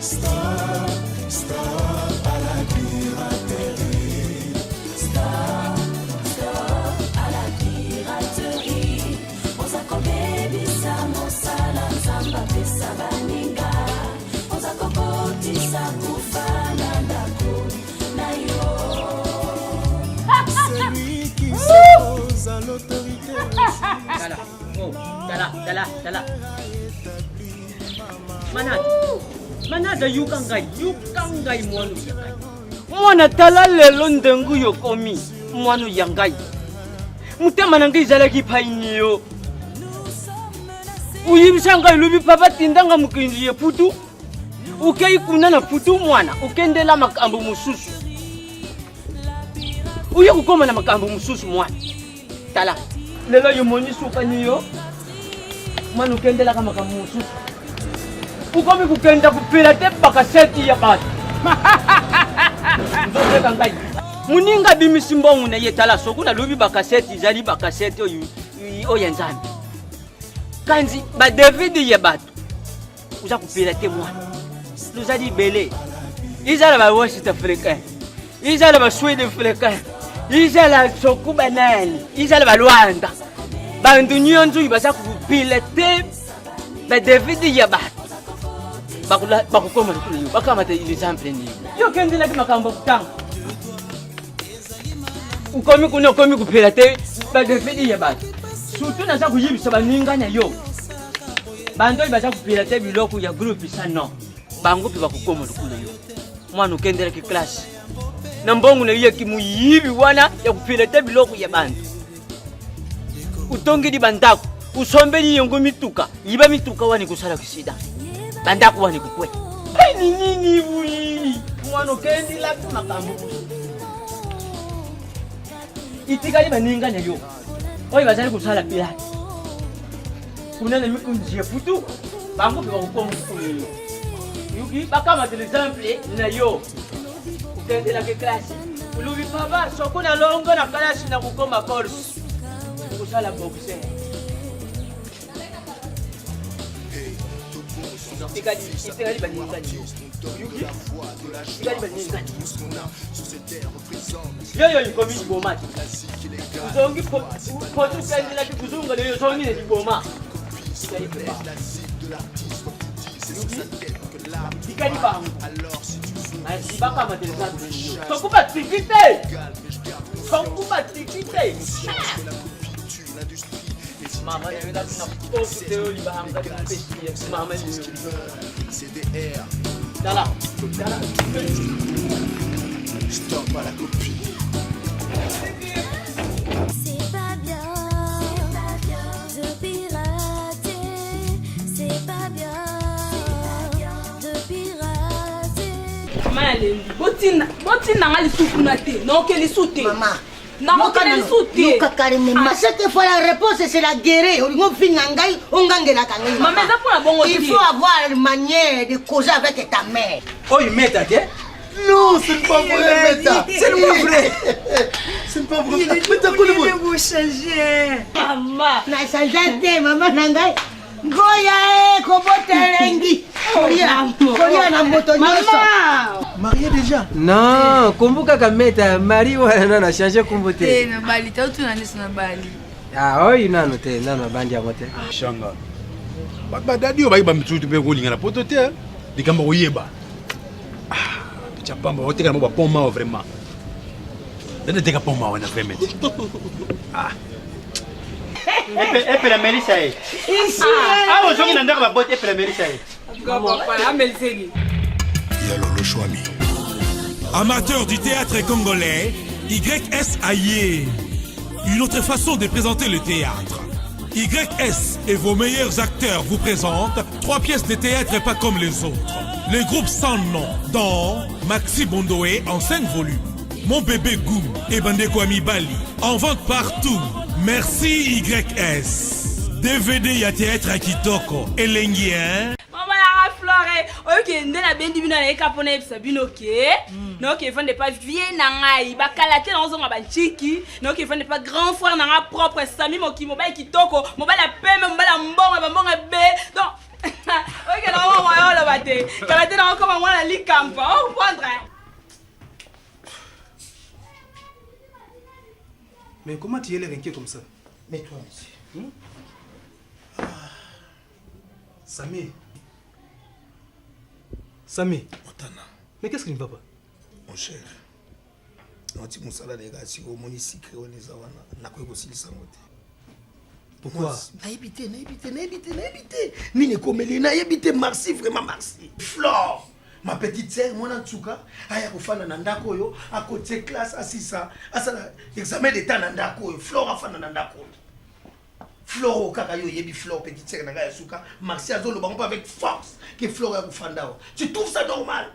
Stop, stop à la piraterie. Stop, stop à la piraterie. Oza kobebisa mosala Nzambe apesa baninga. Oza kokotisa kufa na ndako na yo. Celui qui s'oppose à l'autorité Tala, oh, tala, tala, tala. Manada, manada yoka ngai, yoka ngai mwana ya ngai. Mwana tala lelo ndenge yokomi mwana ya ngai. Motema na ngai ezalaki paini yo. Oyebisa ngai lobi papa tindanga mokonzi ya putu. Okei kuna na putu mwana, okendela makambo mosusu. Oye kokoma na makambo mosusu mwana. Tala, lelo yo moni suka ni yo. Mwana okendelaka makambo mosusu. Okomi kokenda kopela te bakaseti ya bato. Nzoseka ngai. Moninga abimisi mbongo na ye tala soki nalobi bakaseti ezali bakaseti oyo oyo ya Nzambe. Kanzi ba DVD ya bato. Oza kopela te mwana. Tozali ebele. Ezala ba West africain. Ezala ba Swede africain. Ezala soku banani. Ezala ba Luanda. Bantu nyonso oyo baza kopela te ba DVD ya bato. Bakokoma lokola yo. Bakamata exemple nini? Yo okendelaki makambo ya kotanga. Okomi kuna okomi kopela te ba DVD ya bato. Surtout naza koyebisa baninga na yo. Bantu oyo baza kopela te biloko ya groupe sa non. Bango mpe bakokoma lokola yo. Mwana okendelaki classe. Na mbongo na yo ya kimoyibi wana ya kopela te biloko ya bantu. Otongeli bandako, osombeli yango mituka, yiba mituka wana ekosala kisida. Bandako wana ekokwea. Ni nini boye? Mwana okendelaki makambo mosusu. Itikali baninga na yo oyo bazali kosala pirate kuna na mikonzi ya putu bango mpe bakokoma mokolo yoki bakamata l'exemple na yo okendelaki klase olobi papa soko nalongo na kalasi na kokoma corse kosala boxer tikali baninga yoki tikali baninga yoyo ikomi liboma te ozongi poto okandelaki kozonga lelo ozongi na liboma tikali bango bakamata soku batiki te soku batiki te mama mama tala tala. Stop à la copie. C'est pas bien de pirater. C'est pas bien de pirater. Mama ya lembi botinda botinda nga lisusu kuna te naoke lisu te naokende lisu te. Yoka calmement. Cette fois, la réponse, c'est la guerre. Olingo finga ngai, ongangelaka ngai. Mama, eza mpona bongo te. Il faut avoir une manière de causer avec ta mère. Oyo meta te. Non, c'est pas vrai, Meta. C'est pas vrai. C'est pas vrai. Meta, vous changez. Mama. Na change te, mama na ngai. Ngoya e kobota elengi. Kolia, kolia na moto nyonso. Marié déjà. Non, kombo kaka meta Marie wana nano achange kombo Te te. na bali te otuna ndeso na bali. Ah, oyo nano te, nano abandi yango te. Shanga. Bato badadi oyo bayeba misusu mpe kolinga na poto te likambo koyeba. Ah, picha pamba oteka na ba pont mawa vraiment. Nani teka pont mawa na vraiment. Ah. Epela melisa ye. Awa ozongi na ndako baboti epela melisa ye. Ameliseli. Yalolo Chouami. Amateurs du théâtre congolais, YS Aye. Une autre façon de présenter le théâtre. YS et vos meilleurs acteurs vous présentent trois pièces de théâtre pas comme les autres. Le groupe sans nom dans Maxi Bondoé en 5 volumes. Mon bébé Gou et Bandeko Amibali en vente partout. Merci YS. DVD ya théâtre à Kitoko. Elengi, hein? Mama nanga Flore oyoki nde nabendi bino nayeka mpo nayebisa bino ke nayoki evande pa vie na ngai bakala te naozonga bantiki nayoki evande pa grand frère na nga propre Sami Moki mobali kitoko mobali ya pembe mobali ya mbongo ya bambongo ebele donc oyoki naomama oloba. Kobanga te. Kala te nakokoma mwana likampa. Oprendre. Mais comment tu es l'air inquiet comme ça? Mais toi, monsieur. Ah. Samy. Samy. Otana. Mais qu'est-ce qui ne va pas? Mon cher. Nauti mosala na eka sikoyo omoni sikre wana eza wana nakoki kosilisa yango te. Pourquoi? Nayebi te, nayebi te, nayebi te, nayebi te. Nini ekomeli nayebi te. Merci vraiment merci. Flore, ma petite sœur, mwana nsuka aya kofanda na ndako oyo, akotie classe asisa, asala examen d'état na ndako oyo. Flore afanda na ndako oyo. Flore oyo kaka yo oyebi Flore petite sœur na ngai ya suka, Marcy azoloba ngo avec force que Flore ya kofanda awa. Tu trouves ça normal?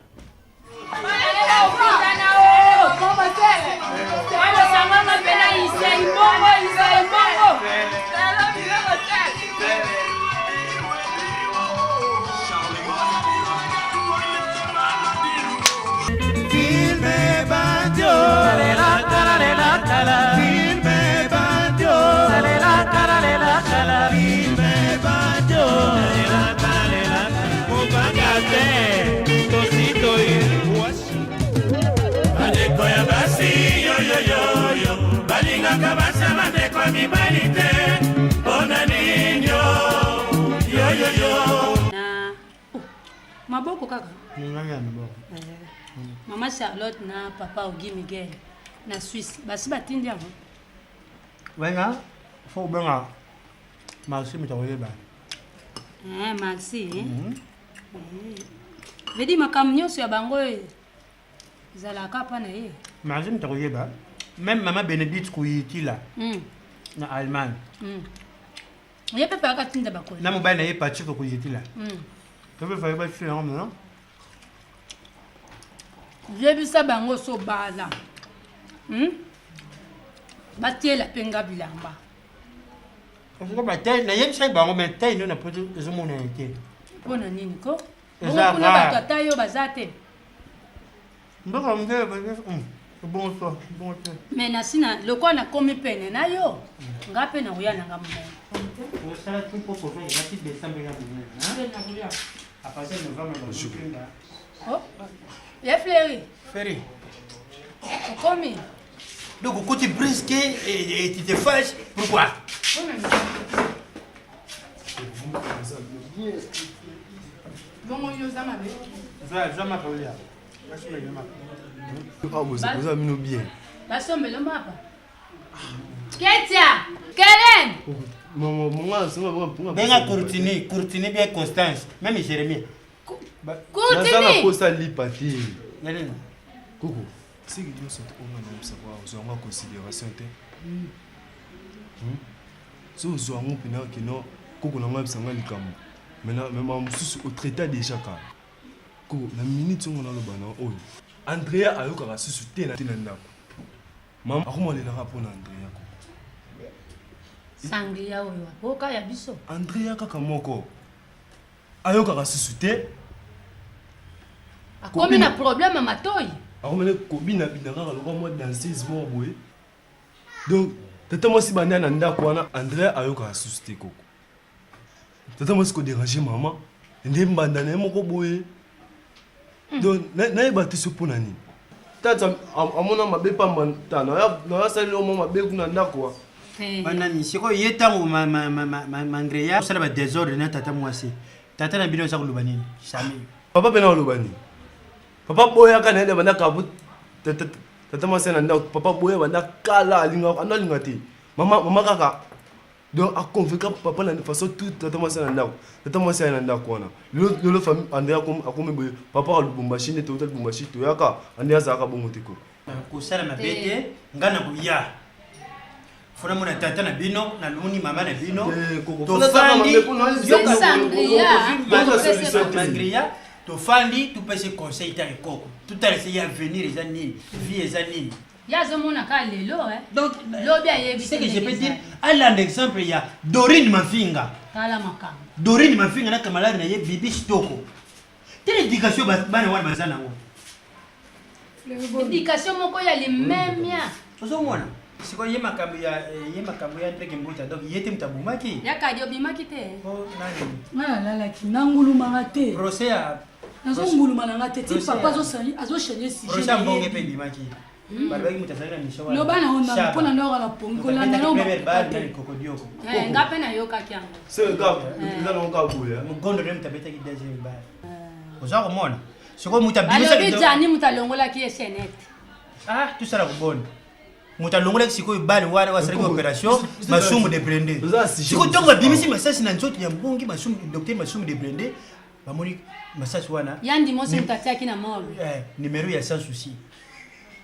Bandeko ya basi yoyoyoyo balingaka basi ya bandeko ya mibali te mpona nini yoyoyo na oh, maboko kaka mama Charlotte na papa Ogi Miguel na Suisse basi batindi yango Wena fo obenga Maxi moto akoyeba. Eh, Maxi eh? Eh. Vedi makambo nyonso ya bango oyo ezalaka mpa na ye. Maxi moto akoyeba. Même mama Benedicte Kuyitila na Allemagne. Ye mpe paka tinda bakoli. Na mobali na ye Patrick Kuyitila. Tope faye ba yango maintenant. Yebisa bango so bala. Batiela mpe nga bilamba. Nayebisaki bango mais taille no na poto ezomonana te. Mpo na nini ko? Bongo kuna bato ata yo baza te. Mboka nde bonso bonso. Mais nasi na lokola nakomi pene na yo nga mpe nakoya na nga monene. Osala tout mpo kofela ti décembre ya monene. À partir de novembre bazokinda. Oh, ye Flery. Ferry. Okomi. Donc okoti brusque et tu te fâches pourquoi? Bongo yo oza mabe. Zwa mapa olia. Oza mino bien. Basombelo mapa. Ketia, Keren. Benga Courtini, Courtini bien Constance, même Jérémie. Courtini. Naza na posa lipa te. Koko, siki nyonso onga na yebisa kwa ozwa yango considération te. So ozwa yango mpena kino koko na ngai yebisa ngai likambo. Mais na mais mosusu otraita déjà kala. Koko na minute ongo naloba na oyo. Andrea ayokaka susu te na ndako. Mama akoma alelaka mpo na Andrea koko. Sangria oyo akoka ya biso. Andrea kaka moko ayokaka susu te. Akomi na problème ya matoi. Akomi na kobina bina kaka lokola mwa danseuse moko boye. Donc tata mwasi banda na ndako wana Andrea ayokaka susu te koko. Tata mwasi ko déranger mama nde mbanda na ye moko boye. Donc nayeba te so mpo na nini. Tata amona mabe pamba ta nayasaleli yo mwa mabe kuna ndako wa. Banani sikoyo ye ntango mangreya osala ba desordre na tata mwasi tata na bino aza koloba nini sami papa mpe na oloba nini papa boyaka na ye banda kabu tata mwasi na ndako papa boya banda kala alinga ando alinga te mama mama kaka donc aconvainca papa na façon tout tata mwasi na ndako tata mwasi aye na ndako wana lelo lelo famille André akomi boye papa ya Lubumbashi nde touta Lubumbashi toyaka André azalaka bongo te koko kosala mabe te nga na koya fona mona tata na bino naloni mama na bino tofandi tofandi topesi conseil ta ekoko totalisa ye avenir eza nini vie eza nini Ye azomona kaka lelo eh. Donc lobi ayebi ce que je peux dire alanda exemple ya Dorine Mafinga. Tala makambo. Dorine Mafinga na camarade na ye Bibi Stoko. Telle éducation bana wana baza nango. Éducation moko ya limemia. Ozomona sikoyo ye makambo ya ye makambo ya Ndreke Mbuta donc ye te moto abomaki. Ya kadi obimaki te. Oh nani? Nga nalalaki nangulumaka te. Procès ya Nazonguluma na nga te ti papa azochange sujet. Rosa mbonge mpe ebimaki. Balobaki moto azalaki na mission wana. Loba na yo nanu mpo na ndako na pongi kolanda na Première balle na likokodioko. Eh, nga mpe nayokaki yango. Eza nango kaka boye. Mogondo nde moto abetaki deuxième balle. Oza komona sikoyo moto abimisaki Balobi Jani moto alongolaki ye chaînette. Ah, tosala kobona moto alongolaki sikoyo bale wana oyo asalaki opération Masumu de Brende. Sikoyo ntango babimisi masasi na nzoto ya mbongi Masumu, docteur Masumu de Brende, bamoni masasi wana Ya ndimosi moto atiaki na morgue. Numéro ya Sans Souci.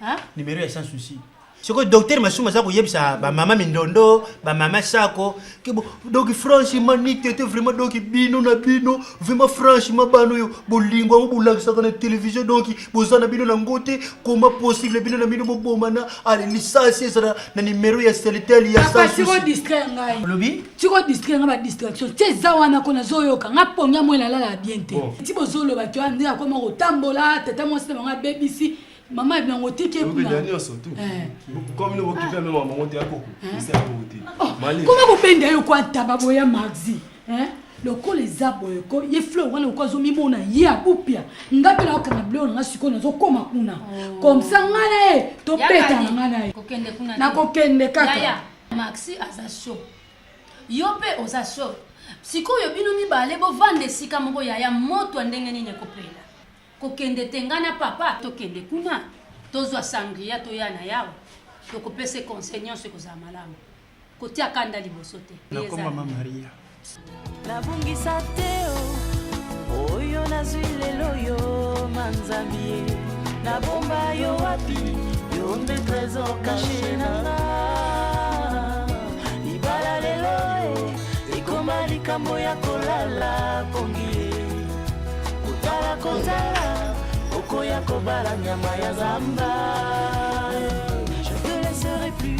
Hein? Numéro ya Sans Souci. Sikoyo docteur Masumu aza koyebisa bamama Mindondo, bamama Sako ke bo, donc franchement ni tete vraiment, donc bino na bino vraiment franchement bana oyo bolingo yango bolakisaka na télévision, donc boza na bino nango te. Comment possible bino na bino bobomana? Ale lisasi ezala na numéro ya Celtel ya Papa, Sans tiko Souci. distraire ngai. Olobi? Tiko distraire ngai, badistraction ti eza wana ko nazoyoka nga pongi ya moi nalala bien te. Ti bozoloba ke wana nde akoma kotambola, tata mwasi na bango abebisi mama yango, tiki ye kuna. Okenda nyonso tu. Comme bino bokipe mema bango te ya koko. Esa ya koko te. Mali. Koma kobenda yo kwa ntaba boya mardi, hein? Lokola eza boye ko ye fleur wana lokola azomimona ye abupia, nga mpe naokanga biloko na nga sikoyo, nazokoma kuna comme ça nga na ye tobeta na nga na ye. Kokende kuna te. Nakokende kaka. Yaya, Maxi aza chaud, yo mpe oza chaud. Sikoyo bino mibale bovanda esika moko, yaya, moto ya ndenge nini ekopela? Kokende te, ngai na papa tokende kuna, tozwa sangria, toya na yawe, tokopesa conseil nyonso, ekozala malamu. Kotia kanda liboso te. Nakoma ma Maria. Nabungisa te o oyo nazwi lelo yo manzambi ye nabomba yo wapi yo nde trésor caché na nga libala lelo e ekoma likambo ya kolala pongi ye kotala kotala okoya kobala nyama ya zamba. Je te laisserai plus,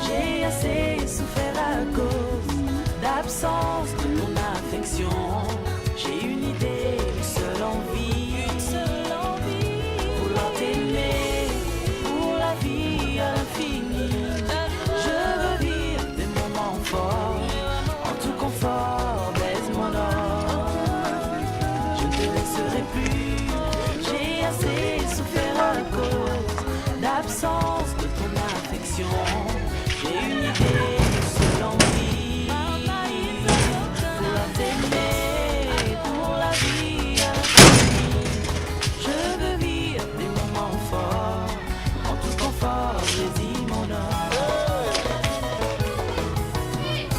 j'ai assez souffert à cause d'absence de ton affection. J'ai une idée, une seule envie, une seule envie, vouloir t'aimer pour la vie à l'infini. Je veux vivre des moments forts, en tout confort, baise mon or. Je ne te laisserai plus, j'ai assez souffert à cause d'absence de ton affection. J'ai une idée, une seule envie, vouloir t'aimer pour la vie à l'infini. Je veux vivre des moments forts, en tout confort, j'ai mon or.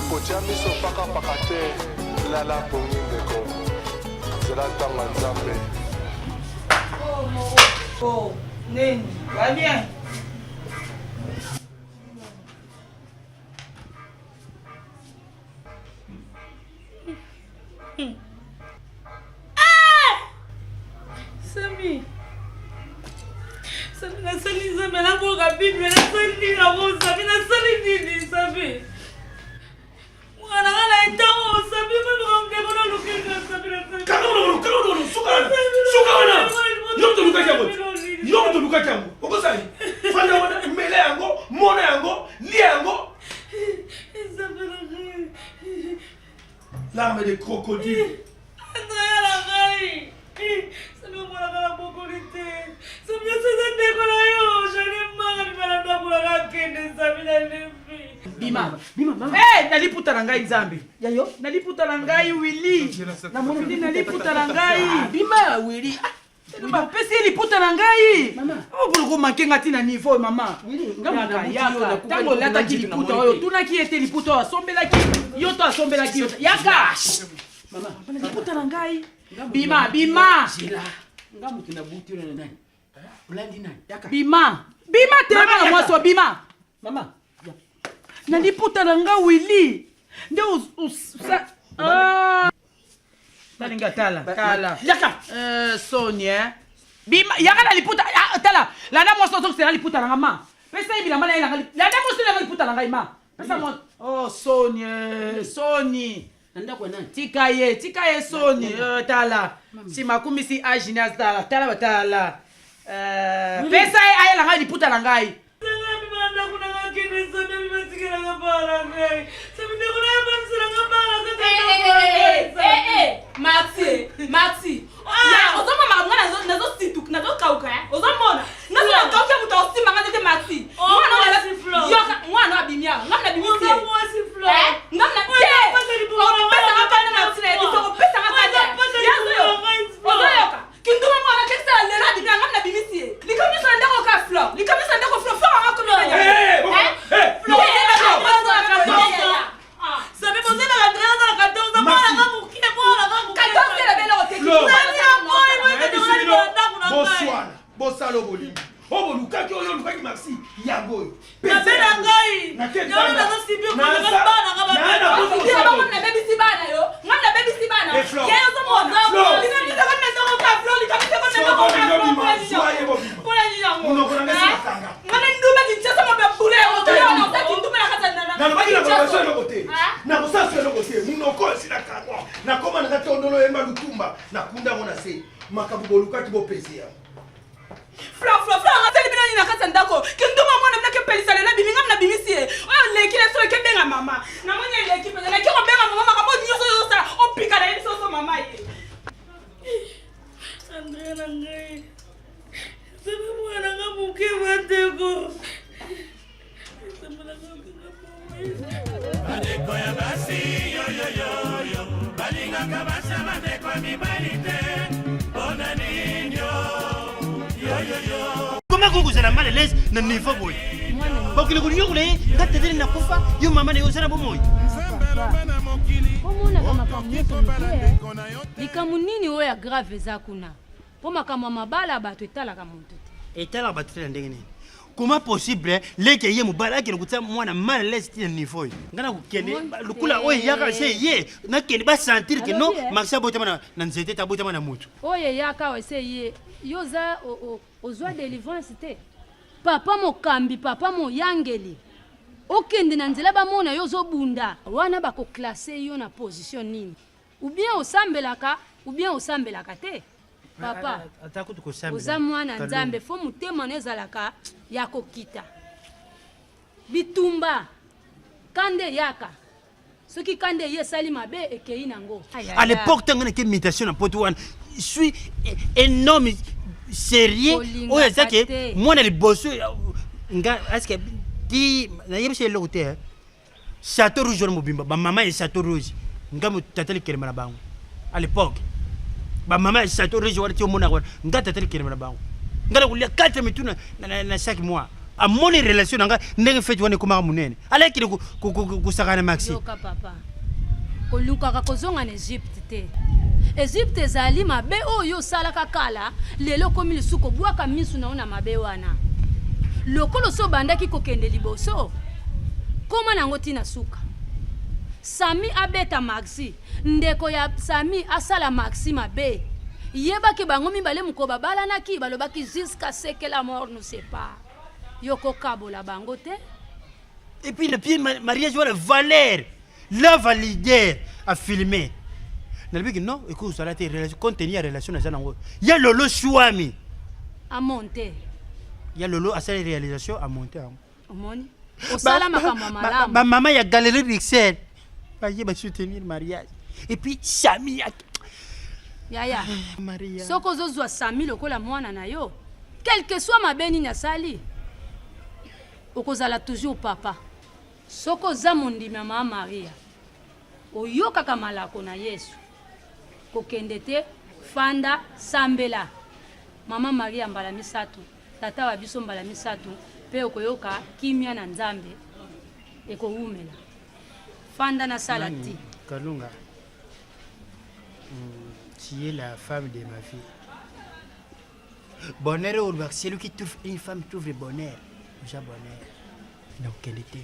Kotia miso pakapaka te, lala pongi ndeko, zela ntango ya Nzambe. Oh, nini? Va bien? Ah! Sami. Sami nasali Nzambe naboka Bible nasali nini yango Sami nasali nini Sami? Mwana nga na ntango Sami ndeko nalukinga Sami nasali. Kanga monoko, kanga monoko, suka wana, suka wana. Yo moto olukaki yango te. Yo moto olukaki yango. Okosali. Fanda wana, mela yango, mona yango, lia yango. Nzambe na ngai. Larme de crocodile. Andrea na ngai. Sami omonaka na bokoli te. Sami nyonso eza ndeko na yo. Jane manga bima na ndako na nga kende Sami na lembi. Bima, bima mama. Eh, naliputa na ngai Nzambe. Yayo, naliputa na ngai Willy. Namoni naliputa na ngai. Bima Willy. Bapesi ye liputa na ngai. Okolo komanke nga ntina niveau mama. nga moto Yaka, nabuti yo, yaka. nakokaki Ntango olataki kokanga liputa nzete oyo na otunaki ye te liputa oyo asombelaki yo to asombelaki yo te. Yaka. Mama, liputa na ngai. Bima, bima. Zela. Nga moto nabuti yo na nani? Olandi nani? Yaka. Bima. Bima telema Mama, na yaka. mwasi oyo, bima. Mama. Na liputa na nga Willy. Nde Ah. Talinga tala tala. Yaka. Soni eh. Bima yaka na liputa ah, tala. Landa mwasi ozokisela liputa na nga ma. Pesa ye bilamba na ye nanga. Landa mwasi nanga liputa na ngai ma. Pesa mwasi. Oh Soni eh, Soni. Na ndako ya nani? Tika ye, tika ye Soni. Tala. Nsima akumisi age ne tala, tala batala. Willy. Pesa ye ayela ngai liputa na ngai. Bima na ndako na nga kende Sami bimatikelaka bana na ngai. Sami ndeko na yo bamiselaka bana kaka ndako na ngai, Sami. Maxi, Maxi. Ya, ozo mobali oyo bolingi oyo bolukaki oyo olukaki maxi yango oyo Mabe na ngai. Yango nazosibir bana nga nabebisi bana yo nga nabebisi bana ye ozomona nga na ndumba kinshasa mababula yango kindumba na kati nalobaki nakoloba so eloko te nakosala so eloko te monoko esi nakangwa nakoma nanga tondolo yemba lutumba nakunda yango na se makambo bolukaki bopese yango Fleur, Fleur, Fleur, asali bino nini na kati ya ndako? Kindumba mwana bino akepelisa lelo abimi ngai nabimisi ye. Oyo eleki na biso ekebenga mama. Namoni eleki mpenza nake kobenga mama makambo nyonso oyo osala opika na ye biso oso mama ye. Andre na ngai ezali mwana nga moke bandeko bandeko ya basi yoyoyoyo balingaka basi ya bandeko ya mibali te mpona ninio yoyoyo koma koki kozala mal à l'aise na niveau boye bakokende konyokola ye nga tetele nakufa yo mama na yo oza na bomoi omonaka makambo nyonso moke likambo nini oyo ya grave eza kuna mpo makambo ya mabala ya bato etalaka moto te etalaka bato te na ndenge nini comment possible leke ye mobali akende kotia mwana mal à l'aise ti na niveau oyo ngai nakokende lokola oyo eyaka se ye nakende basentir ke non eh. maxi abotama na nzete te abotama na motu oyo eyaka awa ese ye yo oza ozwa délivrance te papa mokambi papa moyangeli okende na nzela bamona yo ozobunda wana bakoklase yo na position nini ou bien osambelaka ou bien osambelaka te papa oza mwana nzambe fo motema no ezalaka ya kokita bitumba kanda eyaka soki kanda eye esali mabe ekei nango à l'époque ntango nake imitation na poto wana suis un homme sérieux oyo eza ke mwana liboso nga aske ti nayebisa eloko te Chateau rouge wana mobimba ba mama ya chateau rouge nga tata likelema na bango à l'époque ba mama ya chateau rouge wana ti omonaka wana nga tata likelema na bango nga na kolia 4 mitu na, na, na chaque mois amoni relation na nga ndenge feti wana ekomaka monene alakende kosakana na maxi yoka papa kolukaka kozonga na egypte te egypte ezali mabe oyo osalaka kala lelo okomi lisusu kobwaka misu na yo na mabe wana lokola osi obandaki kokende liboso koma na yango ti na suka sami abeta maxi ndeko ya sami asala maxi mabe yebaki bango mibale mokolo babalanaki balobaki jusqu'à ce que la mort nous sépare yo kokabola bango te Et puis le pied mariage wana valeur la valider a filmer nalobiki non ekoki kozala te relation compte tenu ya relation naza nango ya lolo swami amonte ya lolo asali réalisation amonte yango omoni osala makambo ya malamu bamama ya galerie bruxelles baye basoutenir mariage et puis sami yaya ah, Maria. soki ozozwa sami lokola mwana na yo quelque soit mabe nini asali Okozala toujours papa. Soki oza mondimi ya mama Maria, oyokaka malako na Yesu. Kokende te, fanda, sambela. Mama Maria mbala misatu, Tata wa biso mbala misatu, pe okoyoka kimia na Nzambe ekowumela. Fanda na sala ti. Kalunga, tu es la femme de ma vie. Bonheur oyo olobaka celui qui trouve une femme trouve le bonheur. Oza bonheur. Nakokende te.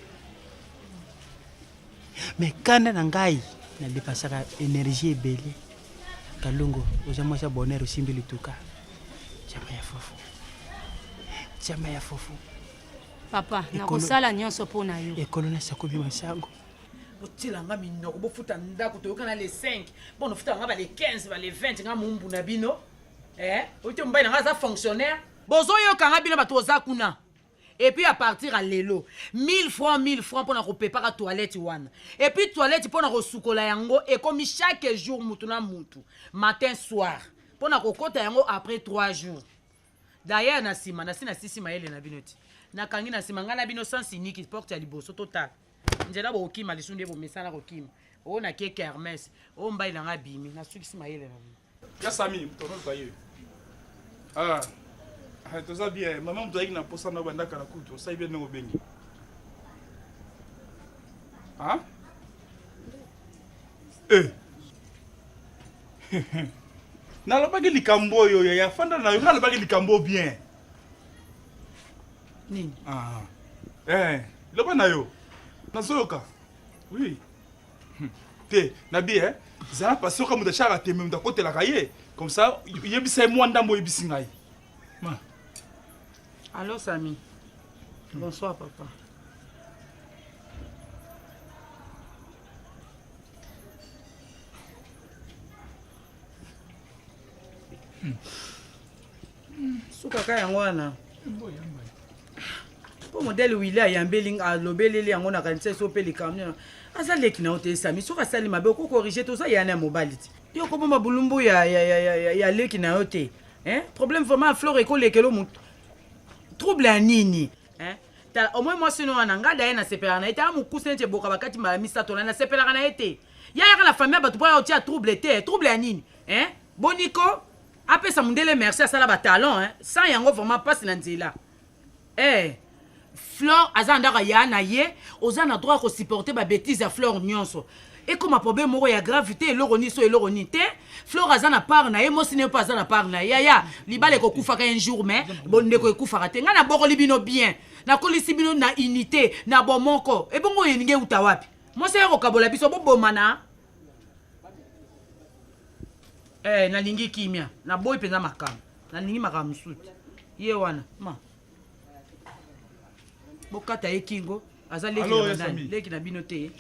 Mais kanda na ngai na depensaka énergie ebele. Kalungo oza mwasi ya bonheur osimbi lituka. Chama ya fufu. Chama ya fufu. Papa, nakosala nyonso mpo na yo. Ekolo na sakobi masango. botiela nga minoko bofuta ndako toyokana le 5 bon ofuta nga ba le 15 ba le 20 nga mumbu na bino eh oyo te mobali na nga aza fonctionnaire bozoyoka nga bino bato oza kuna et puis à partir ya lelo 1000 francs 1000 francs mpona kopepaka toilette wana et puis toilette mpona kosukola yango ekomi chaque jour mutu na mutu matin soir mpona kokota yango après 3 jours d'ailleurs na nsima nasi nasisi mayele na bino ti nakangi na nsima ngai na bino sans siniki porte ya liboso totala nzela bokokima lisu nde bomesana kokima oyo nakie kermesse oyo mbai na ngai abimi nasukisi mayele na bino Ya Sami, tonoka ye. Ah, ah, toza bien. Maman moto azalaki na posa na banda kala kutu, osali bien ndenge obengi. Ah? Eh. Nalobaki likambo oyo yaya, fanda na yo, nalobaki likambo bien. Nini? Ah. Eh, loba na yo. Nazoyoka. Oui. Te, nabi eh. Zala patient ka moto atiaka tembe moto akotelaka ye. Comme ça, yebisa ye mwa ndambo oyebisi ngai. Ma. Allo Sami. Bonsoir papa. Sukaka yango wana. Mpo modele Willy ayambeli alobeleli yango na kanisa so mpe likambo nini. Aza leki na yo te Sami, soki asali mabe oko corriger te oza yana ya mobali te. Yo okobomba bolumbu ya, ya, ya, ya, ya, ya leki na yo te. Hein? Problème vraiment ya Flore ekolekelo moto. Trouble ya nini? Hein? Tala au moins mwasi no wana ngai daye nasepelaka na ye te amokuse neti eboka bakati mbala misato na nasepelaka na ye te. Ya yaka na famille ya bato mpo ya otia trouble te. Trouble ya nini? Hein? Boniko apesa mundele merci asala ba talon hein? Sans yango vraiment pasi na nzela. Eh Flore aza ndako ya na ye, oza na droit ya ko supporter ba betises ya Flore nyonso. Ekoma problème moko ya grave te, eloko nini so eloko nini te. Flore aza na part na ye, mwasi na ye mpe aza na part na ye. Yaya, libala ekokufaka un jour mais bondeko ekufaka te. Ngai nabokoli bino bien, nakolisi bino na unité, na bomoko. Ebongo oyo elingi euta wapi? Mwasi aye kokabola biso, bobomana. Eh, nalingi kimia, naboyi mpenza makambo, nalingi makambo mosusu te. Ye wana ma bokata ye kingo aza leki na banani leki na bino te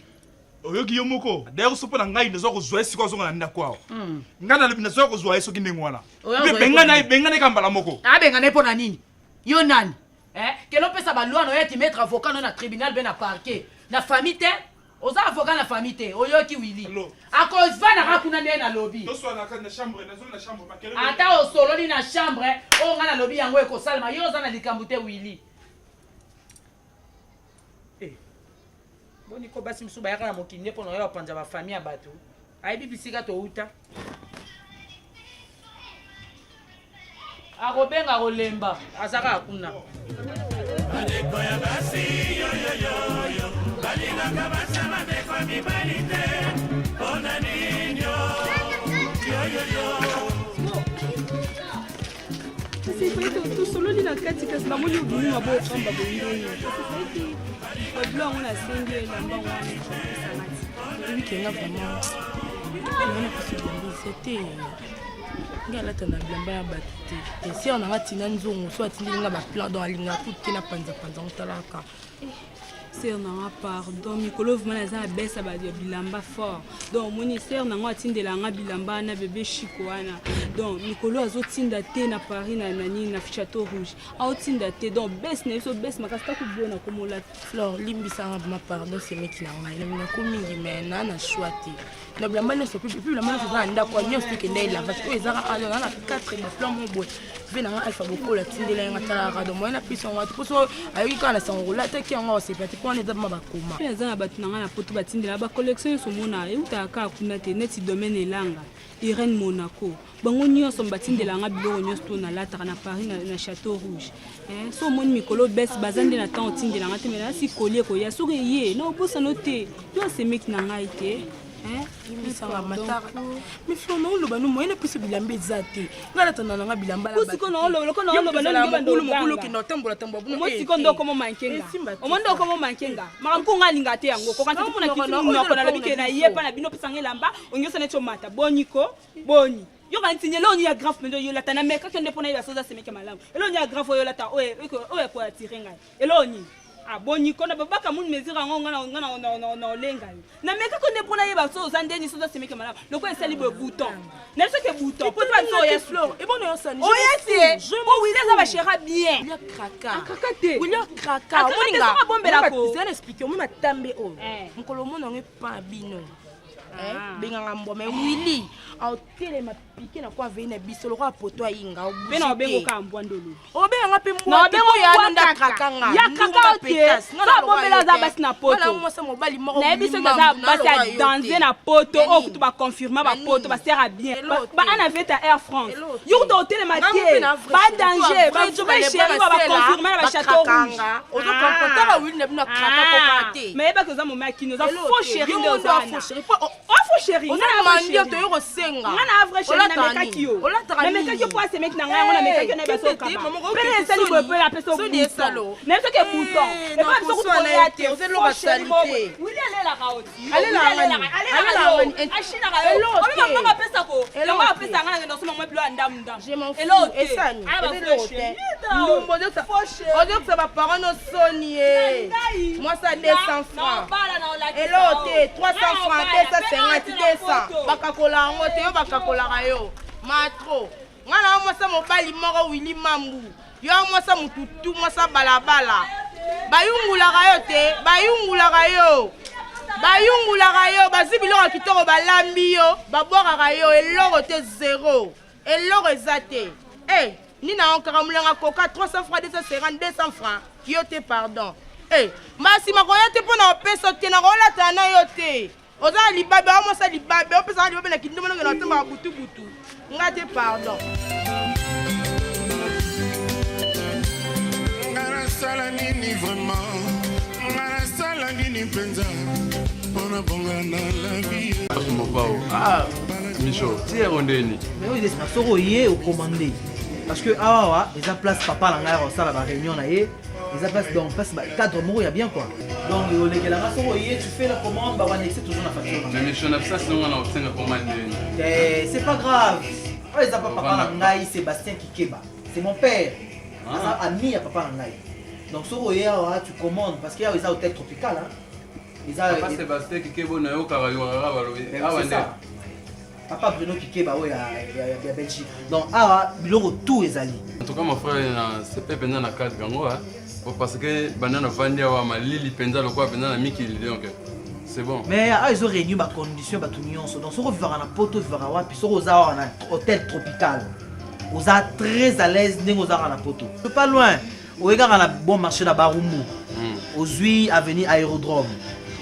oyoki yo moko d'ailleurs so mpo na ngai naza kozwa ye sikoyo azonga na ndako awa hmm. ngai nalobi naza kozwa ye soki ndenge wana bengana ye bengana ye ka mbala moko abengana ye mpo na nini yo nani eh? kende opesa baloi na yo eti maître avocat no na tribunal mpe na parquet na famille te oza avocat na famille te oyoki willi akovandaka kuna nde nalobi ata osololi na chambre oyo ngai nalobi yango ekosalema yo oza na likambo te willi eh, boni ko basi mosusu bayaka na mokili nde mpo na oya kopanza bafamille ya bato ayebi bisika touta akobenga akolemba aza kaka kuna bandeko ya basi yoyoyoyo balingaka basi ya bandeko ya mibali te mpona nini yoyoyo tosololi na kati kasi namoni obimi maboko pamba boye ndenge babilo yango nasengi elamba wana oyebi ke nga vraiment nga na posi bilamba eza te nga alata na bilamba ya bato te te sere na nga tina nzongo so atindeli nga baplan donc alingaka kutu te na panzapanza ngo talaka sere na nga pardon mikolo vraimen naza na besa ya bilamba fort donc omoni sere na nga atindela nga bilamba wana bebe chiko wana donc mikolo azotinda te na paris na nani na chateau rouge aotinda te donc bese na biso bese makasi takubiona komola Flore limbisa nga vraiment pardon semeki na ngai na minako mingi mais na na choix te na bilamba nyonso mpe bilamba nyonso eza na ndako nyonso tokenda elavage oyo ezaka ano na na 4 baplan mo boye mpe na nga alpha bokola atindela ye nga talaka donc moyen napesa yango te mposo ayoki kaka na sango kolataki yango aosepela te mpo wana eza ma bakoma mpe naza na bato na ngai na poto batindela bacollection nyonso omona eutaka kaka kuna te neti domaine elanga irene monaco bango nyonso batindela nga biloko nyonso to nalataka na paris na, na chateau rouge eh, so omoni mikolo bes baza nde na ntango otindela nga te me nasi koli ekoya soki eye na obosano te yo asemeki na ngai te eh, limbisanga matara mais flo naoloba no moyen napesa bilamba eza te ngai natanda nanga bilamba mokulu okenda otambola tambola nde okoma mankenga omoni nde okoma mankenga makambo ko ngai alinga te yango kokanisa te mpona kiti monoko nalobi ke na ye mpa na bino opesanga elamba ongi neti omata boniko boni yoka ntinye eloko nini ya grave mpenza oyo olata na mekaki nde mpo nayeba soza semeki malamu eloko nini ya grave oyo olata oyo ekoatire ngai eloko nini aboni ah, ko na babaka muni mesure yango nga na olenga yo na mekaki nde mpo nayeba so oza ndeni soza semeki malamu lokola esali boye bouton na biso ke bouton mpo toba biso oya oyasi po wili aza bashera bien akraka te akraka abombelako zela explike omoi matambe oyo mokolo omona yango epa bino Eh, ah. benganga mbwa mais willy aotelema pike na kwa vei na biso lokola poto ayinga mpe na obengoka mbwa ndolo obenganga mpe mbwakakakabombela aza basi na potomwasa mobali moko nayebi soki aza basi ya danse na poto oyo kutu baconfirma bapoto basera bien baana veta air france yo kutu otelema te badanger bavrai chéri ba baconfirma na bachateau rouge mais yebaki oza moma ya kino oza faux chéri nde oza wana. Ofu chéri, Oza mandi toyo kosenga. Nga na vrai chéri Olataka namekaki nini? yo. Olataka nini? Namekaki yo po asemeki na ngai yango namekaki yo na Kende biso te, kaba. mama, okoki Pele esali soni. boye pele apesa Soni bouton. esalo. Na biso ke bouton. Eh, Epa biso nakoswa kutu na koya ye te. te, oza eloko Faux chéri ya moko. salite. Willy alelaka oti. Alelaka Willy nani? alelaka Alelaka yo. nani? Ashinaka yo. Eloko Obi te. mama apesa ko. Eloko Yango te. apesa nga na kenda osomba mwa bilo ya ndamu ndamu. Je m'en fous. Eloko te. Esani. Ala ba Eza faux eloko chéri. te. Ndumbo ozokisa baparent no soni ye mwasi ya 200 francs eloko te 300 francs 250 200 bakakola yango te yo bakakolaka yo matro ngai na yo mwasi ya mobali moko wili mambu yo ya mwasi ya motutu mwasi ya balabala bayungulaka yo te bayungulaka yo bayungulaka yo bazwi biloko ya kitoko balambi yo babwakaka yo eloko te zero eloko eza te e nini yango kaka molanga koka 300 francs 250 200 francs yo te pardon e masima koya te mpo na kopesa te nakolatana na yo te oza na libabe aomosa libabe opesaka libabe na kindumba nonge na otambaka butubutu nga te pardon nga nasala nini vraiment nga nasala nini mpenza mpona bonga na la vie mopao ah micho ti yango ndeni Mais oyo eza soki oye ocommande parce que awa awa eza place papa na ngai akosala baréunion na ye eza place donc place ba- cadre moko ya bien quoi donc olekelanga soki oye tu fais la commande bakoannexe toujours na facture na mais micho na absence nonga na kosenga koma ndeni Eh, c'est pas grave oyo eza pa papa na ngai sébastien kikeba c'est mon père aza ami ya papa na ngai donc soki oye awa tu commandes parce que awa eza hôtel tropical hein. eza papa sébastien kikebo nayokaka yokaka balobi Mais awa c'est nde ça. papa bruno kikeba oyo ya belgique donc awa biloko tout ezali en tout cas mon frère na sepe mpenza na cadre yango ah. Po parce que banda navandi awa malili mpenza lokola mpenza na mikili donc c'est bon mais awa ezo réunir bacondition bato nyonso donc soki ovivaka na poto ovivaka wapi soki oza awa na hôtel tropical oza très à l'aise ndenge ozalaka na poto pas loin oye kaka na bon marché na barumbu ozwi avenue aérodrome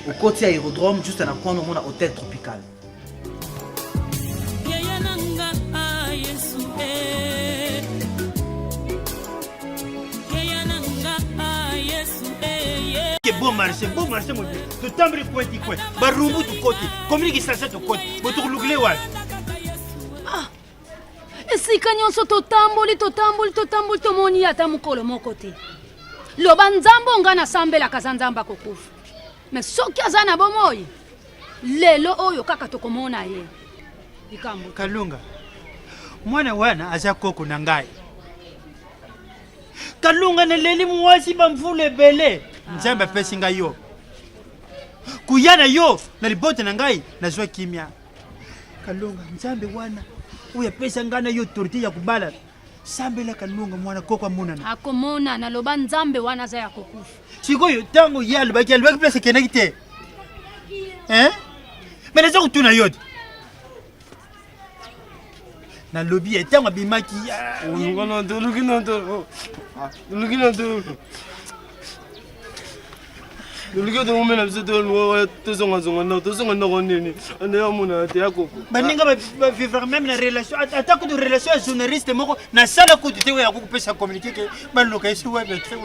okoti aérodrome juste na coin omona hôtel tropical yaya nanga a yesu e yaya nanga a yesu e ye ke bon marché bon marché mobile totamboli coin ti coin barumbu tokoti commune kisasa tokoti botokolukile wapi esika nyonso totamboli totamboli totamboli tomoni ye ata mokolo moko te loba nzambe oyo ngai nasambelaka aza nzambe akokufa me soki aza na bomoi lelo oyo kaka tokomona ye likambo kalunga mwana wana aza koko na ngai kalunga naleli mwasi bamvula ebele nzambe apesi ngai yo kuya na yo na libota na ngai nazwa kimia kalunga nzambe wana oyo apesa ngai na yo autorité ya kobala sambela kalunga mwana koko amonana akomona naloba nzambe wana aza ya kokufa sikoyo ntango ye alobaki alobaki place ekendaki te Hein? me naza kotuna yo te nalobi ye ntango abimaki toluki tongomela biso tozongazonga ndako tozonga ndako nini ande amonana te ya koko baninga bavivre meme na relation ata kutu relation ya journaliste moko nasala kutu te oyo akokopesa communiqué ke baluka esi wapi te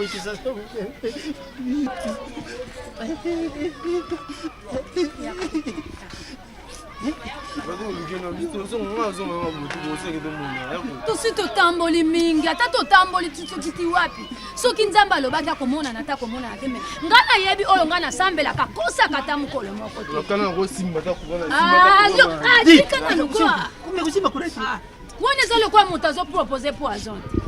tosi totamboli mingi ata totamboli soki ti wapi soki nzambe alobaki akomonana ata akomonana te me ngai nayebi oyo ngai nasambelaka kosaka ata mokolo moko te Ah, ah, tika nanu kwa wana eza lokola moto azopropose poison te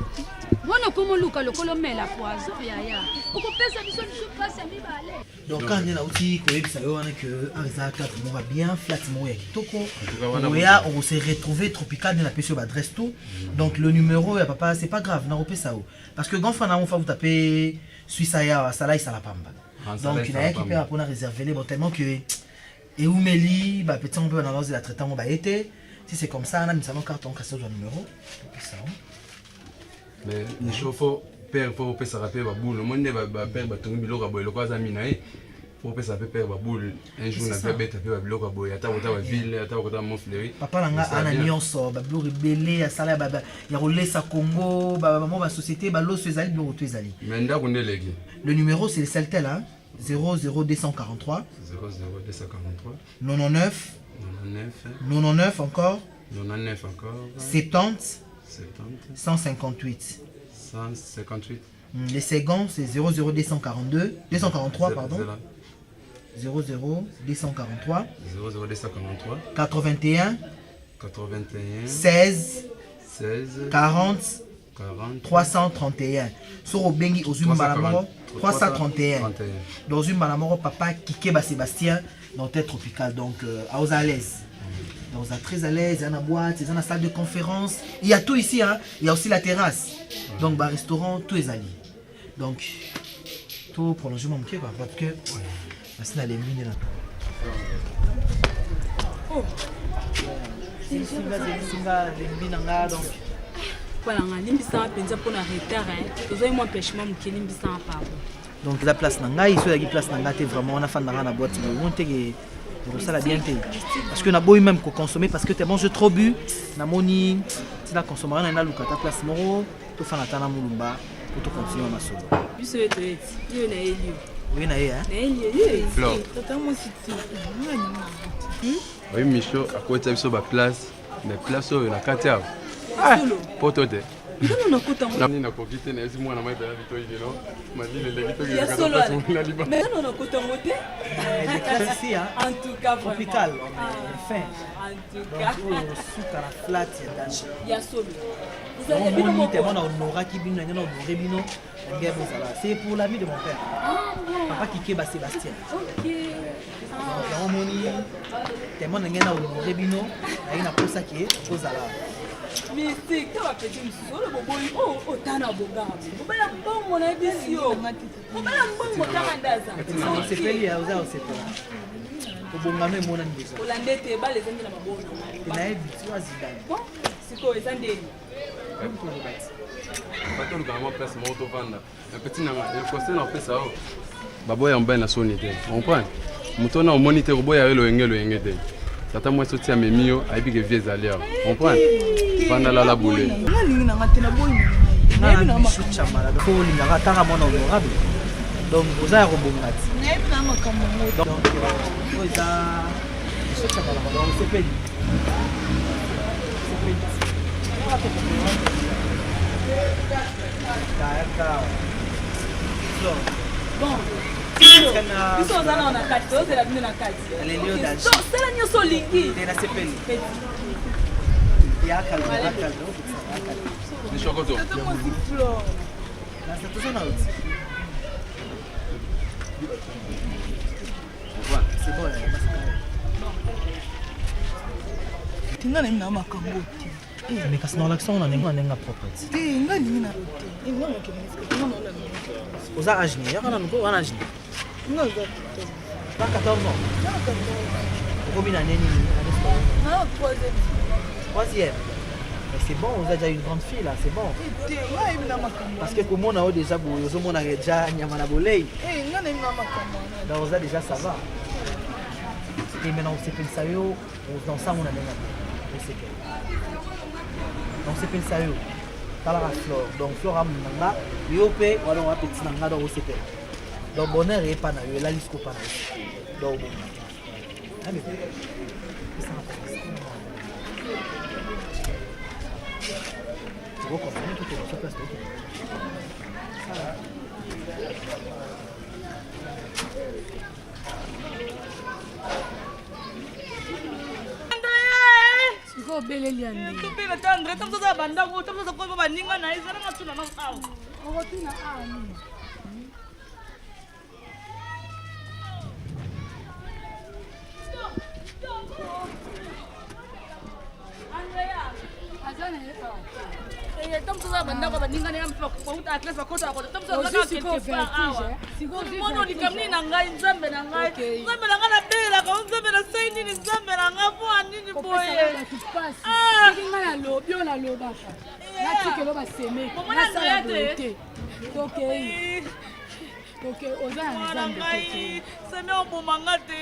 wana okomoluka lokola omela poison yaya okopesa biso lisu mpasi ya mibale donc kaka nde nauti koyebisa yo wana ke awa eza cadre moko ya bien flat moko ya kitoko cas, wana oya okose retrouver tropical nde napesi yo baadresse tout donc le numéro ya papa c'est pas grave nakopesa yo parce que grand frère nango fa kuta mpe suisse aya awa asala esala pamba Ah, asala donc esala nayaki mpe pamba. awa mpona réservele bon tellement que eumeli bapeti yango mpe bana bazela traite yango baye te si c'est comme ça namisano carte yango kasi ozwa numéro opesa yango mais micho fo père fo opesaka mpe baboule omoni nde bapère batongi biloko ya boye lokola aza mi na ye fo opesaka mpe père baboule un jour C'est na ça. mpe abeta mpe babiloko ya boye ata kota baville ata kota montfleuri papa na nga ana nyonso babiloko ebele asala ya kolesa congo bamo basociété baloso ezali biloko to ezali mais ndako nde eleki le numéro c'est le celtel hein? 00243 00243 99 99 99 encore 99 encore 70 70 158. 158 Les secondes, c'est 00242, 243, pardon. 00 243 00243 81 81 16 16 40 40 331. Soro bengi ozwi mbala moko 331. 331. Dans une mbala moko papa Kikeba Sébastien dans tête tropicale donc aoza à l'aise. Donc oza très à l'aise, il y a la boîte, il y a la salle de conférence, il y a tout ici hein, il y a aussi la terrasse. Donc bah restaurant tout est allié. Donc tout prolongement moke quoi parce que parce na lembi nde na Singa singa lembi na nga donc Voilà, limbisanga mpenza mpona retard hein. Tozwaki mwa empêchement moke, limbisanga pardon. Donc eza place na ngai, so ezalaki place na ngai te vraiment wana fandaka na boîte boye omoni te ke ekosala bien te parce que naboyi même koconsommer parce que tellement je trop bu namoni ntina consommaka na naluka ata place moko tofanda ata na molumba po tocontinue masolo. Biso ye toyeti yo na yeli yo. Oye na ye hein? Na yeli yo ye. Flore. Tata mwasi ti Oyi Micho akotisa biso baplace, mais place oyo na kati awa Solo. poto te. Nano nakota ngo. Nini nakoki te, nayebisi mwana mai mpena bitoi lelo malili eleki. Ya solo wana. Tokendekana liba. Mais nano nakota ngo te. Des classes ici hein. En tout cas vraiment. Tropical, on est fin. En tout cas. Donc oyo suka na flat ya danger. Ya solo. Ezali ya bino Omoni moko. tellement na honoraki bino, na ndenge na honore bino, na ndenge bozala, c'est pour l'ami de mon père. Ah bon. Papa Kikeba Sébastien. Ok. Donc yango omoni tellement na ndenge na honore bino, naye naposaki ye kozala. Mystique, ta bapeti mosusu oyo boboyi oyo otana boganga mobala mbongo nayebisi yo mobala mbongo kaka nde aza. Osepeli ya oza osepela kobongano emonani deja. Olanda ete ebala eza nde na maboko na ngai. Nayebi ti azidane. Bon, sikoyo eza ndeni? Bato olukaka mwa place moko tovanda na peti nanga conseil na opesa yo, baboya mobali na soni te, comprendre moto wana omoni te koboya yo loyenge loyenge te. Tata mwasi oti amemi yo, ayebi ke vie ezali awa, comprendre, vanda lala bule. Nga alingi na nga te, naboyi na ngai, nayebi na Michu Chamala, fo olingaka ataka mwana honorable, donc oza ya kobonga ti. Nayebi na makambo yango. Donc oyo eza Michu Chamala, donc osepeli. Kayaka. Bon, biso oza nao na kati, tozela bino na kati. Aleli yo danger. Donc, sala nyonso olingi. Te nasepeli. Petit. Yaka, yaka. Nishokoto. Tata mwasi Flore. Toza na oti. C'est bon, Te, nga nayebi na makambo te. Mais kasi na relaxant na ndenge na ndenge propre ti. Te, nga alingi na te. Nga nakende nga naola. Oza âge nini? Yaka nanu ko wana âge nini? Nga aza Pas 14 ans. Okomi na nini? Année scolaire. Na troisième. Troisième. Mais c'est bon, oza déjà une grande fille là, c'est bon. Te, nga nayebi na makambo. Parce que komona oyo déjà boye ozomona déjà nyama na bolei. Nga nayebi na makambo wana. Donc oza déjà ça va. Et maintenant osepelisa yo ensemble na ndenge ya boye. Osepela. Donc osepelisa yo. Talaka Flore. Donc Flore amona nga, yo mpe wana oa petit na nga, donc osepela. Donc bonheur epa na yo, elali siko pa na yo. Donc obonga. Ah, bébé. Tokoconfirme to tokoso place tokende. Sikoyo obeleli ya nini? Tobela te Andre, ta mosusu aza bandako, ta mosusu akoyeba baninga na ye, ezala nga tuna nano awa. Okotuna awa nini? Aza na ye awa. Ta mosusu aza bandako, baninga na ye bauta classe, bakota bakota, ta mosusu Ozwi aza sikoyo quelque part vertige, awa. eh? Sikoyo ozwi Mona vertige. likambo nini na ngai, nzambe na ngai. Okay. Nzambe na ngai nabelelaka, o nzambe nasali nini, nzambe na ngai mpo ya nini boye? Kopesaka bato pasi. Soki ngai nalobi oyo nalobaka, natikelo basemeki, Bomona nasala Andrea boye te? te. Tokei, tokei, oza na Mwana nzambe, ngai, tokei. sami oboma nga te.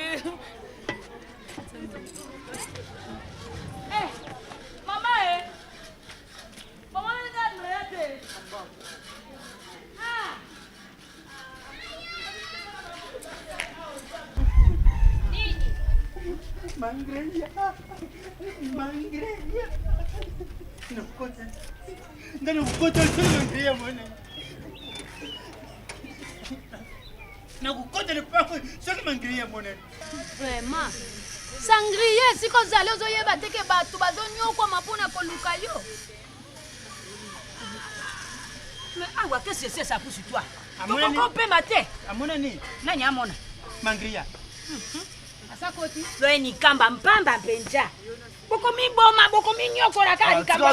Eh, mama e mama nalinga Andrea te. Ah. Mangreya Mangreya nakokota nga nakokota soki Mangreya mwana nakokota lopango soki Mangreya monani Vraiment. Sangrier esika ozali ozoyeba te ke bato bazonyokwama mpo na koluka yo. Mais awa qu'est-ce que c'est ça pousse toi? Amonani. Tokoko pema te. Amonani. Nani amona? Mangria. Asakoti. Loye nikamba mpamba mpenza. Bokomiboma, bokominyokola kaka likambo.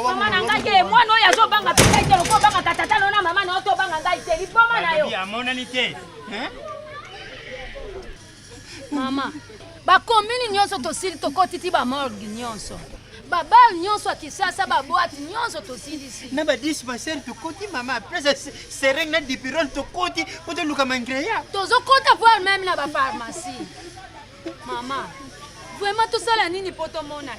Mama na ngai te, mwana oyo azobanga mpe ngai te, lokola obangaka tata na yo na mama na yo te obanga ngai te, liboma na yo. Amonani te. Hein? Mama, bakomini nyonso tosili tokoti ti bamorgue nyonso babale nyonso ya kisasa baboite nyonso tosilisi na badispensaire tokoti mama place sereng na dipirone tokoti mpo toluka mangreya tozokota voir meme na bapharmacie mama vraiment tosala nini mpo tomona ye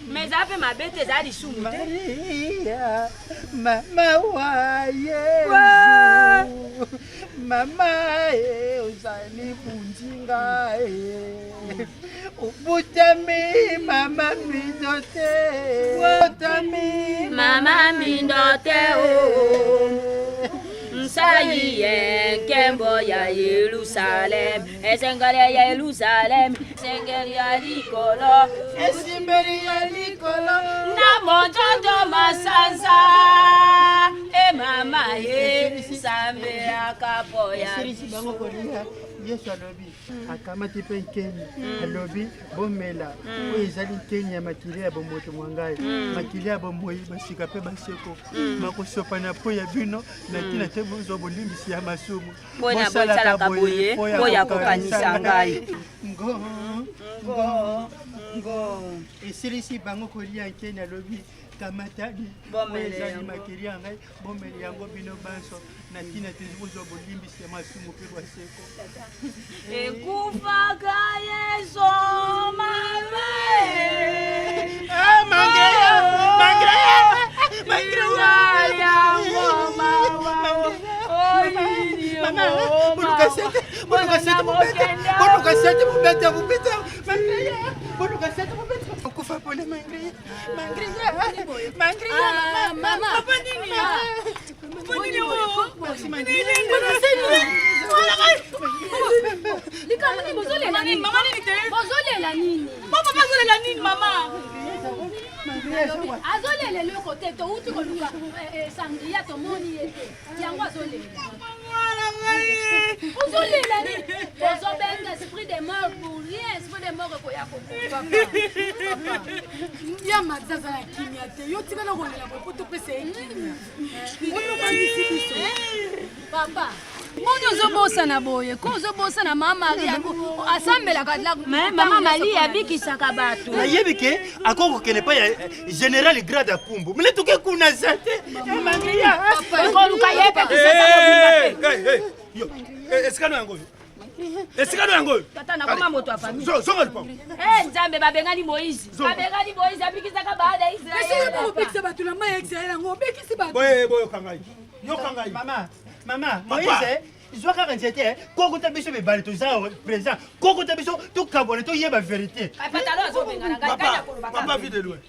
Mais eza mpe mabe te, eza lisumu te. Maria, mama wa Yesu, mama e ozali bunzinga e obotami mama mbindo te obotami Mama mbindo te o nsai ye nkembo ya Yerusalem esengeli ya Yerusalem esengeli ya likolo esimbeli ya likolo na monzoto masanza e mama ye sambelaka po ya esilisi bango kolia yesu alobi akamati mpe nkeni alobi bomela oyo ezali nkeni ya makili ya bomoto mwa ngai makili ya bomoi basika mpe baseko makosopana mpo ya bino na ntina te bozwa bolimbisi ya masumu Mpo na bosalaka boye, mpo ya kokanisa ngai. Ngo, ngo, ngo. esilisi bango kolia nkeni alobi kamatani Bomela oyo ezali yango. makili ya ngai bomela yango bino banso na ntina te bozwa bolimbisi ya masumu mpe baseko ekufaka yesu mama Ah, Mangreya, Mangreya, Mama, boluka sete mobete, boluka sete mobete, mobete, Mangreya, boluka sete mobete. Okufa pona Mangreya, Mangreya, Mangreya, Ah, mama. Papa nini? Papa nini oyo? Merci, Mangreya. likambo nini bozolela nini Mama nini te? bozolela nini Mama papa azolela nini mama? azolela eloko te touti koluka sangria tomoni ye te yango azolela ozolela nini bozobenga esprit de mort pour rien esprit de mort ekoya kokufa ya mazi aza na kimia te yo tikala kolela boye po topesa ye kimia oyo obangisi biso papa moni ozobosana boye ko ozobosana mama maria asambelaka mama Maria abikisaka bato nayebi ke akoki kokende epai ya général grade akumbu mele toke kuna za te mangria Ekoluka ye mpe kisasa mobimba pe esika no yango oyo esika no yango oyo Tata nakoma moto ya famille. Zonga lupango Eh, nzambe babengani moïse babengani moïse abikisaka baada ya esika israele obikisa bato na mai ya israele yango obikisi bato boye boyoka ngai yoka ngai mama mama moïse zwa kaka nzete kokota biso mibale toza awa présent kokota biso tokabwana toyeba vérité patalo azobengana ngai ngai nakoloba papa kaka vie de loin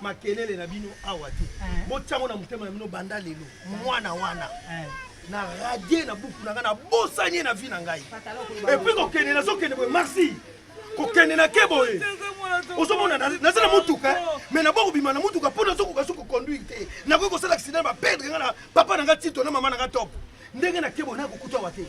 makelele na bino awa te botiango na motema na bino banda lelo mwana wana na radie na buku na ngai nabosani ye na vie na ngai epuis kokende nazokende boye merci kokende na ke boye ozomona naza na motuka mais nabo kobima na motuka mpo nazokoka so koconduire te nakoki kosala accident baperdre ngai na papa na ngai tito na mama na ngai top ndenge na ke boye nakokuta awa te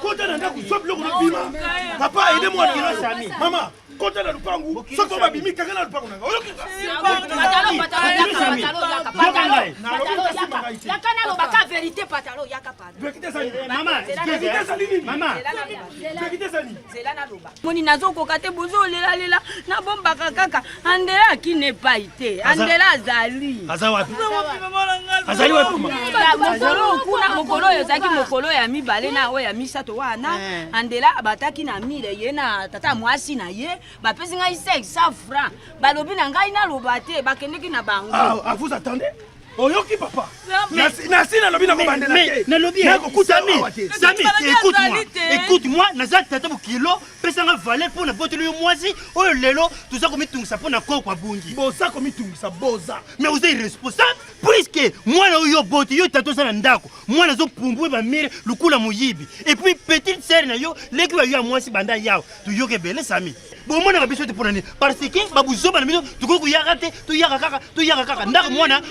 kota na ndako zwa biloko nobima papa aide mwana mama kota na lupangu soki bo babimi kanga na lupangu na ngai oyoki Patalo, patalo, yaka, patalo, yaka, patalo, patalo, yaka. Yaka nalobaka vérité patalo yaka pardon. Mama, mama. Zela naloba. Moni nazokoka te bozolelalela nabombaka kaka andela akini epai te andela azali aza wapi azali wapi mama mokolo kuna mokolo oyo ezalaki mokolo ya mibale na oyo ya misato wana andela abataki na mile ye na tata mwasi na ye bapesi ngai 500 franc balobi na ngai naloba te bakendeki na bango Ah, ah, vous attendez Oyoki papa. Nasi nalobi nakobandela te. Nalobi Nakokuta Sami, awa te. Sami, écoute-moi. Écoute-moi, naza tata bokilo, pesanga valeur mpo na boteli yo mwasi oyo lelo toza komitungisa mpo na koko abungi. Boza komitungisa boza. Mais oza irresponsable puisque mwana oyo oboti yo tata oza na ndako, mwana azopumbwe bamire lokola moyibi. Et puis petite sœur na yo leki wa yo ya mwasi banda yawa toyoka ebele Sami. Bomonaka biso te mpo na nini? Parce que babuzoba na biso tokoki koyaka te, toyaka kaka, toyaka kaka ndako mwana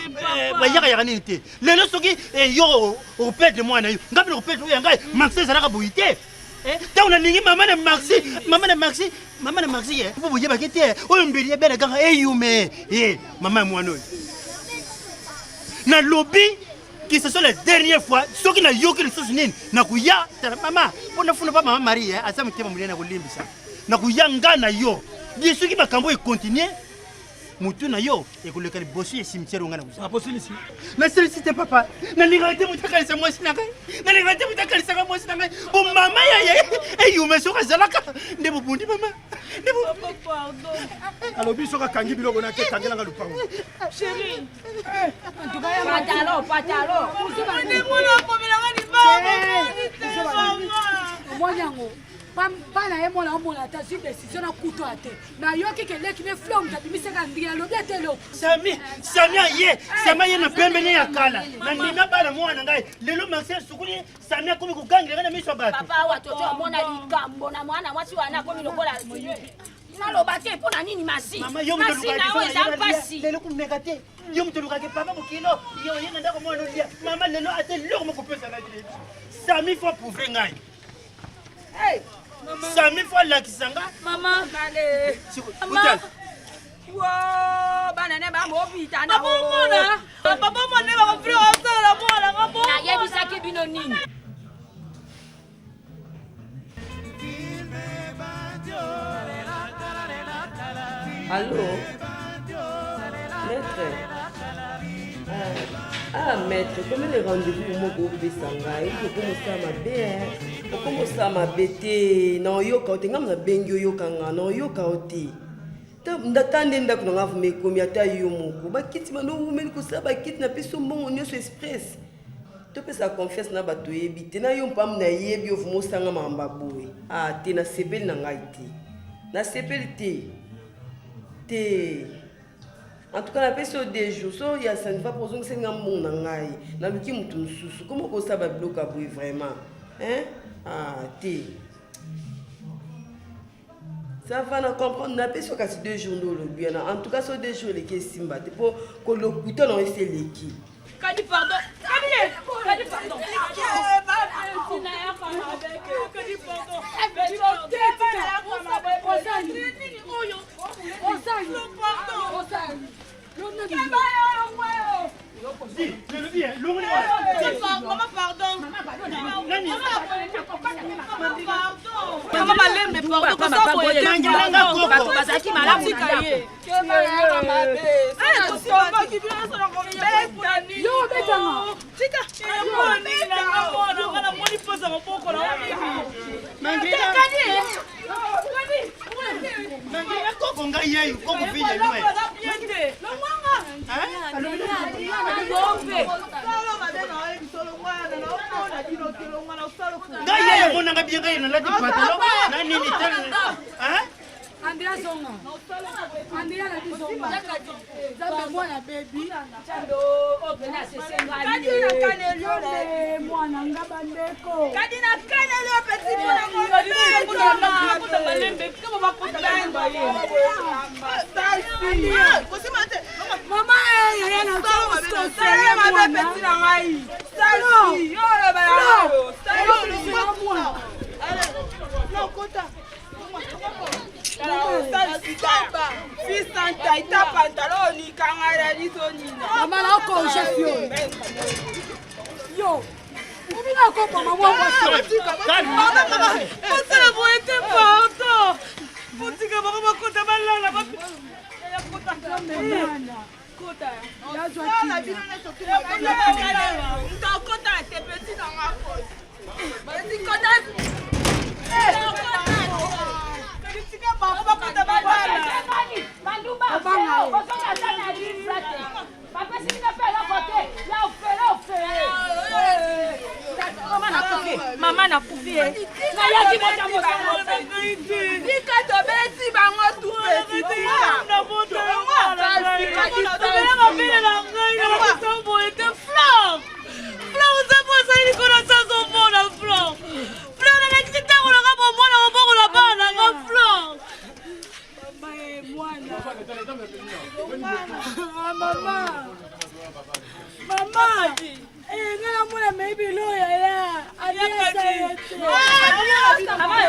bayakayaka nini te. Lelo soki yo operdre mwana yo, ngai mpe nakoperdre oyo ya ngai, maxi ezalaka boye te. Ntango nalingi mama na maxi, mama na maxi, mama na maxi ye mpo boyebaki te oyo mbeli ebele kaka eyume ye mama ya mwana oyo. Nalobi que ce soit la dernière fois soki nayoki lisusu nini nakoya tala mama mpo nafuna mpa mama marie aza motema monene nakolimbisa nakoya nga na yo bien soki makambo ekontinue motu na yo ekoleka liboso ya cimetière oyo ngai nakozala nasilisi te papa nalingaka te moto akanisa mwasi na ngai nalingaka te moto akanisaka mwasi na ngai bo mama ya eyume soki azalaka nde bobundi mama nde Alobi soki akangi biloko na akekangelanga lupango. Chérie. Patalo, patalo. Omoni yango mpa na ye mwana omona ata zwi décision na kutu ya te nayoki ke leki ne fleur moto abimisaka ndenge alobi ata eloko Sami, Sami aye, Sami aye na pembe ne ya kala. Na ndima bana mwana ngai. Lelo Marcel sukuli, Sami akomi kogangela ngai na miso ya bato. Papa awa toto amona likambo na mwana mwasi wana akomi lokola naloba te mpo na nini masi Mama, yo moto masi na olukaka yo eza mpasi lelo kumeka te. Yo moto olukaka papa bokilo, yo oye na ndako mwana olia. Mama lelo ata eloko moko kopesa ngai te. Sami faut prouver ngai. Sami faut alakisa nga. Mama. Mama. Wo, bana ne bamobita na Papa mona, papa mona ne bakofri osala mwana nga bo. Nayebisaki bino nini? Allô Maître Ah, maître, combien de rendez-vous moko opesa ngai okomosala mabe okomosala mabe te na oyoka yo te ngai nabengi oyoka nga na oyoka yo te ta nde ndako na ngai vuma ekomi ata yo moko bakiti bando owumeli kosala bakiti napesi yo mbongo nyonso express topesa confiance na bato oyebi te na yo mpamu nayebi yo vuma osanga makambo ya boye ah te nasepeli na ngai te nasepeli te te. En tout cas, napesi yo deux jours so ya ça ne va pas ozongiseli nga mbongo na ngai naluki moto mosusu koma okosala babiloko ya boye vraiment hein? Ah te ça va na comprendre napesi yo kasi deux jours nde olobi wana en tout cas so deux jours eleki esimba te mpo kolokuta na yo esi eleki. Kadi pardon. Kadi, Kadi pardon. Kadi pardon. Maman pardon. Maman malembe pardon. Bato bazalaki malamu na ndako. Koko ngai yeyo, koko fille ya loin. Ngai yeyo amonanga bien ngai nalati pantalon na nini te. Hein? Andrea zonga. Andrea na biso zonga. Nzambe mwana baby. Mwana nga bandeko. Kadi na kaneli yo petit mwana Mama yaya na petit na ngai. Mama na okonge fio. Yo. Obina akoboma mwa mwasi. Osala boye te pardon. Botika bango bakota balala. Kota. Moto akota te petit na nga kota. Petit kota. Tika bango bakota balala. Banduba, bozonga ata na livre te. Bapesi bino mpe eloko te. Nayaki mota mosala. Tika tobeti bango tu Mama, mama, eh, nga namona maybe loya ya abiasa ye te. Mama na ngai.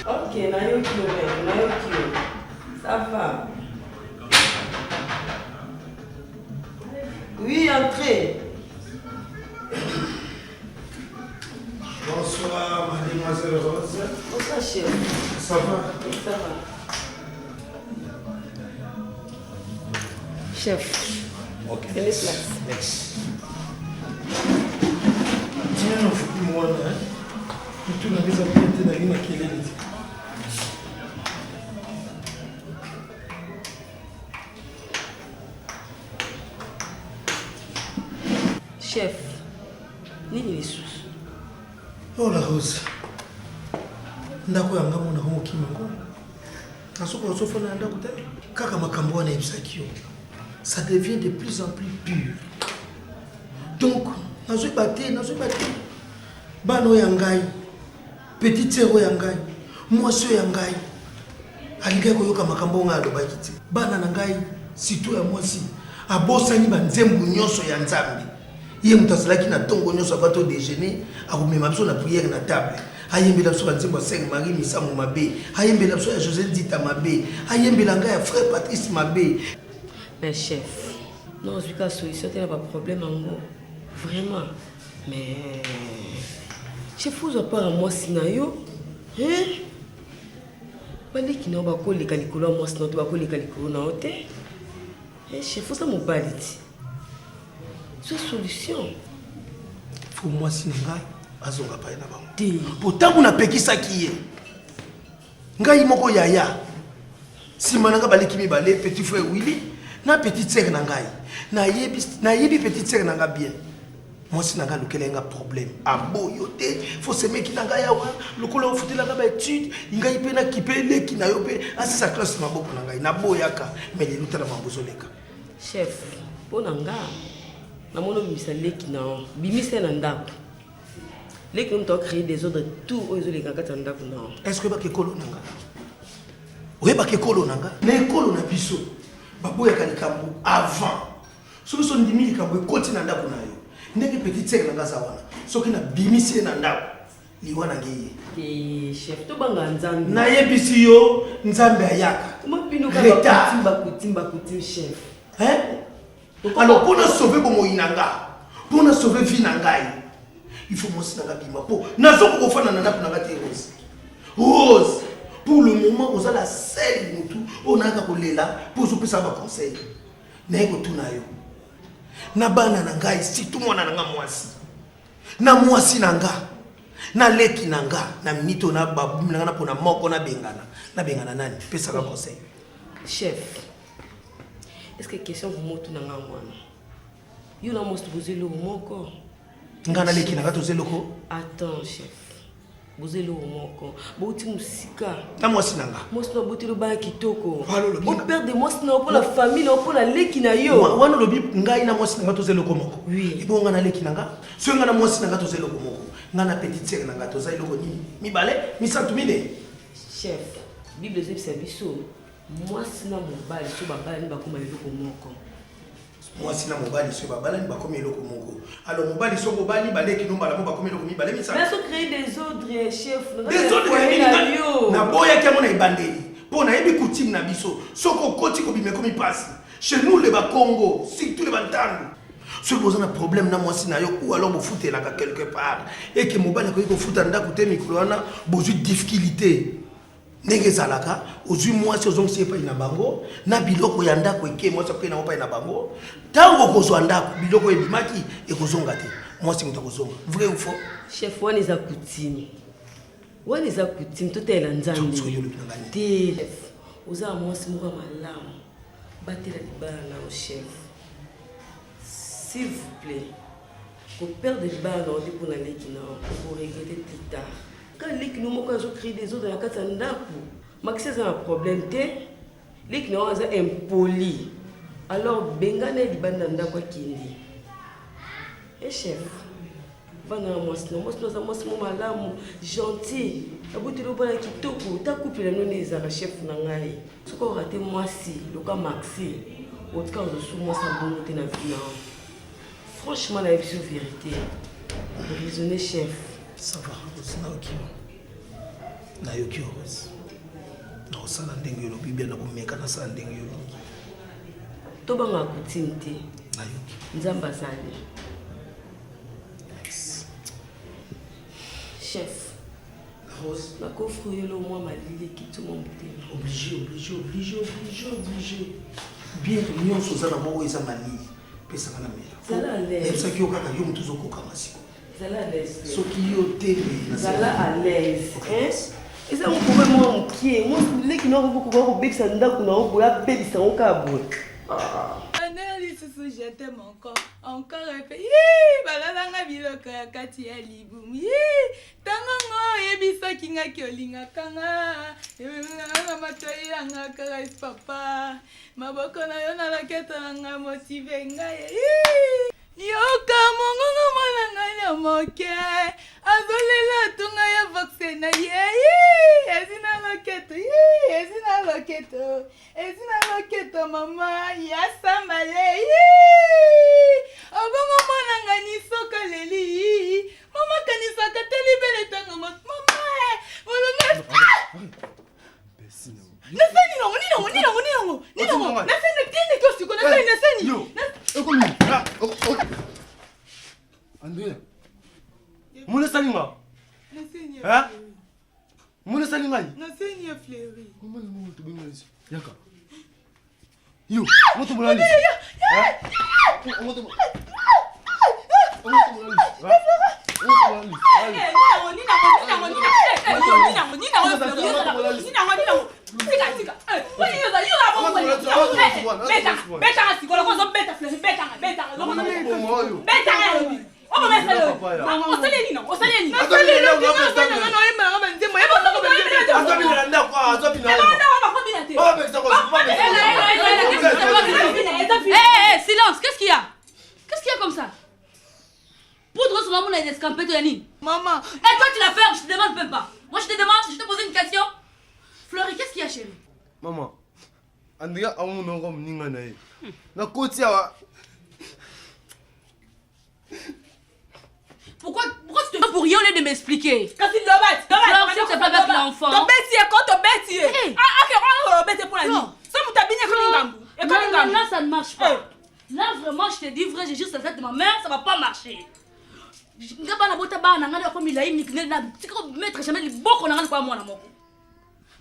Ok, nayoki yo mec, nayoki yo. Ça va. Oui, entrez. Bonsoir, mademoiselle Rose. Bonsoir, chef. Ça va Oui, ça va. Chef. Ok. Tenez place. Merci. Tina nafuki mwana mutu na eza bien te nalingi makelele te. Chef, nini lisusu? Oh la Rose. Ndako ya ngambo na komokima ngo. Nasoki ozofanda na ndako te. Kaka makambo wana eyebisaki yo. Ça devient de plus en plus pur. Donc, nazoyeba te, nazoyeba te. Bana oyo ya ngai, petite sœur oyo ya ngai, mwasi oyo ya ngai, alingaki koyoka makambo oyo ngai alobaki te. Bana na ngai, surtout ya mwasi, abosani banzembo nyonso ya Nzambe. Ye moto azalaki na ntongo nyonso avant to déjeuner, akomema biso na prière na table. Ayembela biso banzembo ya Sainte Marie Misamu mabe, ayembela biso ya José Nzita mabe, ayembela ngai ya frère Patrice mabe. Mais chef, non, ozwi kaka solution te na baproblème yango. Vraiment. Mais chef ozwa part ya mwasi na yo. Hein? Baleki na yo bakoleka likolo ya mwasi na yo te, bakoleka likolo na yo te. Eh, chef oza mobali ti. Zwa solution. Fo mwasi na ngai azonga pai na bango. Te. Po ntango napekisaki ye, ngai moko yaya, nsima na ngai baleki mibale, petit frère Willy na petite sœur na ngai. Nayebi, nayebi petite sœur na ngai bien. Mwasi na ngai alukela nga problème. Aboyo te, fo semeki na ngai awa, lokola ofutela ngai ba étude, ngai mpe nakipe leki na yo mpe asisa classe maboko na ngai. Naboyaka, mais lelo tala mambo ozoleka. Chef, mpo na nga namoni obimisa leki na yo, bimisa ye na ndako. Leki na yo moto acréer desordre tout oyo ezoleka na kati ya ndako na yo. Est-ce que oyebaka ekolo na nga? Oyebaka ekolo na nga? Na ekolo na biso baboyaka likambo avant. Soki so ndimi likambo ekoti na ndako na yo, ndenge petite sœur na nga aza wana, soki nabimisi ye na ndako, liwa na nge ye. Te chef, tobanga Nzambe. Nayebisi yo Nzambe ayaka. Comment bino kaka Retard. coutume ba coutume ba coutume chef. Hein? Alors mpo na sauver bomoi na nga, mpo na sauver vie na ngai, il faut mwasi na nga bima mpo nazokoka kofanda na ndako na nga te Rose. Rose, pour le moment oza la seule mutu oyo nayaka kolela mpo ozopesa ba conseil. Naye kotuna yo na bana na ngai, surtout mwana na nga mwasi na mwasi na nga na leki na nga na mito na babumi na nga na pona moko nabengana nabengana nani? Pesaka conseil. Chef, est-ce que question vraiment otuna nga mwana? Yo na mwasi boza eloko moko. Nga na leki na nga toza eloko. Attends chef, boza eloko moko. Bouti mosika. Na mwasi na nga. Mwasi na oboteli bana kitoko. Operde mwasi na yo mpo na famille na yo mpo na leki na yo. Wana olobi ngai na mwasi na nga toza eloko moko. Ebongo nga na leki na nga? Soki nga na mwasi na nga toza eloko moko, nga na petite sœur na nga toza eloko nini? Mibale, misato, minei. Chef, Bible ezobisa biso mwasi na mobali soki babalani bakoma eloko moko. Mwasi na mobali soki babalani bakomi eloko moko. Alors mobali soki obali baleki no mbala moko bakomi eloko mibale misato. Nazo créer desordre chef. Desordre ya nini? Naboyaki yango na ebandeli mpo nayebi coutume na biso, soki okoti kobima ekomi mpasi. Chez nous les Bakongo, surtout les Bantandu, soki boza na problème na mwasi na yo ou alors bofutelaka quelque part eke mobali akoki kofuta ndako te mikolo wana bozwi difficulté ndenge ezalaka, ozwi mwasi ozongisi epai na bango na biloko ya ndako eke mwasi akokei nango epai na bango, ntango okozwa ndako biloko oyo ebimaki ekozonga te, mwasi moto akozonga. Vrai ou faux? Chef, wana eza coutume. Wana eza coutume, totalela Nzambe. Te, chef, oza na mwasi moko ya malamu. Batela libala na yo, chef. S'il vous plaît. Ko perdre libala na yo te pona leki na yo, oko regretter plus tard. Ka leki no moko azo créer desordre na kati ya ndako. Maxi aza na problème te. Leki na yo aza impoli. Alors bengana ye libanda ya ndako akende. Eh chef, vanda na mwasi na mwasi aza mwasi mo malamu, gentil, aboteli yo bana kitoko, ta couple na bino nde ezalaka chef na ngai. Soki o rate mwasi loka Maxi, otika ozosu mwasi ya bongo te na vie na yo. Franchement nayebisi yo verite. Raisonner chef. Ça va, Rose, nayoki yo. Nayoki yo, Rose. Nakosala ndenge olobi bien, nakomeka nasala ndenge olingi. Tobangaka coutume te. Nzambe azali. Chef. Rose. Nakofri yo lo mwa malili ekiti mwa motema. Obligé, obligé, obligé, obligé, obligé. Bière nyonso oza na moko eza malili. Pesaka na mela. Zala à l'aise. Nayebisaki yo kaka yo moto ozokokanga sikoyo. Zala à l'aise. Soki yo te mais Zala à l'aise. Hein? Eza ngo problème mwa mokie. Mwa leki na okokoka kobebisa ndako na yo boye abebisa yango kaka boye. Banda lisusu je t'aime encore encore un peu Yii, balalanga biloko ya kati ya libumu Yii, ntango ngo oyebisaki nga ke olingaka nga ememela na matoi ya nga caresse papa Maboko na yo na loketo na nga motive ngai Yii. Yoka mongongo mwana ngai na moke azolela atunga ya voxe na ye Yii, ezi na loketo Yii, ezi na loketo ezi na loketo mama ya sambale Yii. Obongo mwana ngai nisoka leli Yii. Mama kanisaka te libele ntango mama eh, molonga ah! Nasani nango nini yango nini yango nini yango nini yango nasani tinde to siko nasani nasani Ekomi. Ah, oh, oh. Andrea. Mona esali nga. Hein? Mona esali ngai. Naseni ya Fleury. Mona mongo tobenga liso. Yaka. Yo, moto bolali. Hein? Moto Silence, qu'est-ce qu'il y a Qu'est-ce qu'il y a comme ça Poudre sur maman, a escampé toi Yanni. Maman. Et toi tu la fermes, je te demande même pas. Moi je te demande, je te pose une question. Fleury, qu'est-ce qu'il y a chérie Maman, Andrea amonaka moninga na ye. Nakoti awa. Pourquoi, pourquoi tu te pour rien au lieu de m'expliquer Kasi loba, loba, s'il te plaît avec l'enfant. Tobeti ye ko tobeti ye. Ah ok, on obeti pour la nini? So mutu abini ekomi ngambu. Ekomi Non, ngambu. là ça ne marche pas. Là vraiment je te dis vrai, je jure c'est la tête de ma mère, ça va pas marcher. Nga bana bota bana nga nde milai mikne na tika mettre jamais liboko na nga kwa mwana moko.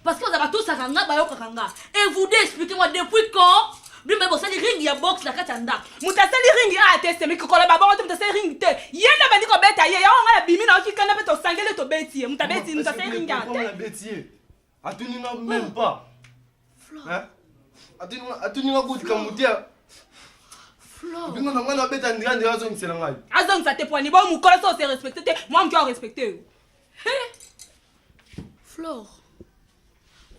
Parce que bazalaka tosaka nga bayokaka nga. Et vous deux expliquez-moi depuis quand bino baye bosali ring ya boxe na kati ya ndako. Moto asali ringi awa te semi kokolo babongo te moto asali ringi te ye nde abandi kobeta ye yango ngai nabimi nayoki kanda mpe tosangeli tobeti ye moto abeti moto asali ringi awa te nabeti ye atuni nga même pas Hein? Atuni nga kutu likambo te bingo na ngai nabeta ndira ndira azongisela ngai azongisa te poani bo mokolo so ose respecte te mwa moke orespecte yo Flore,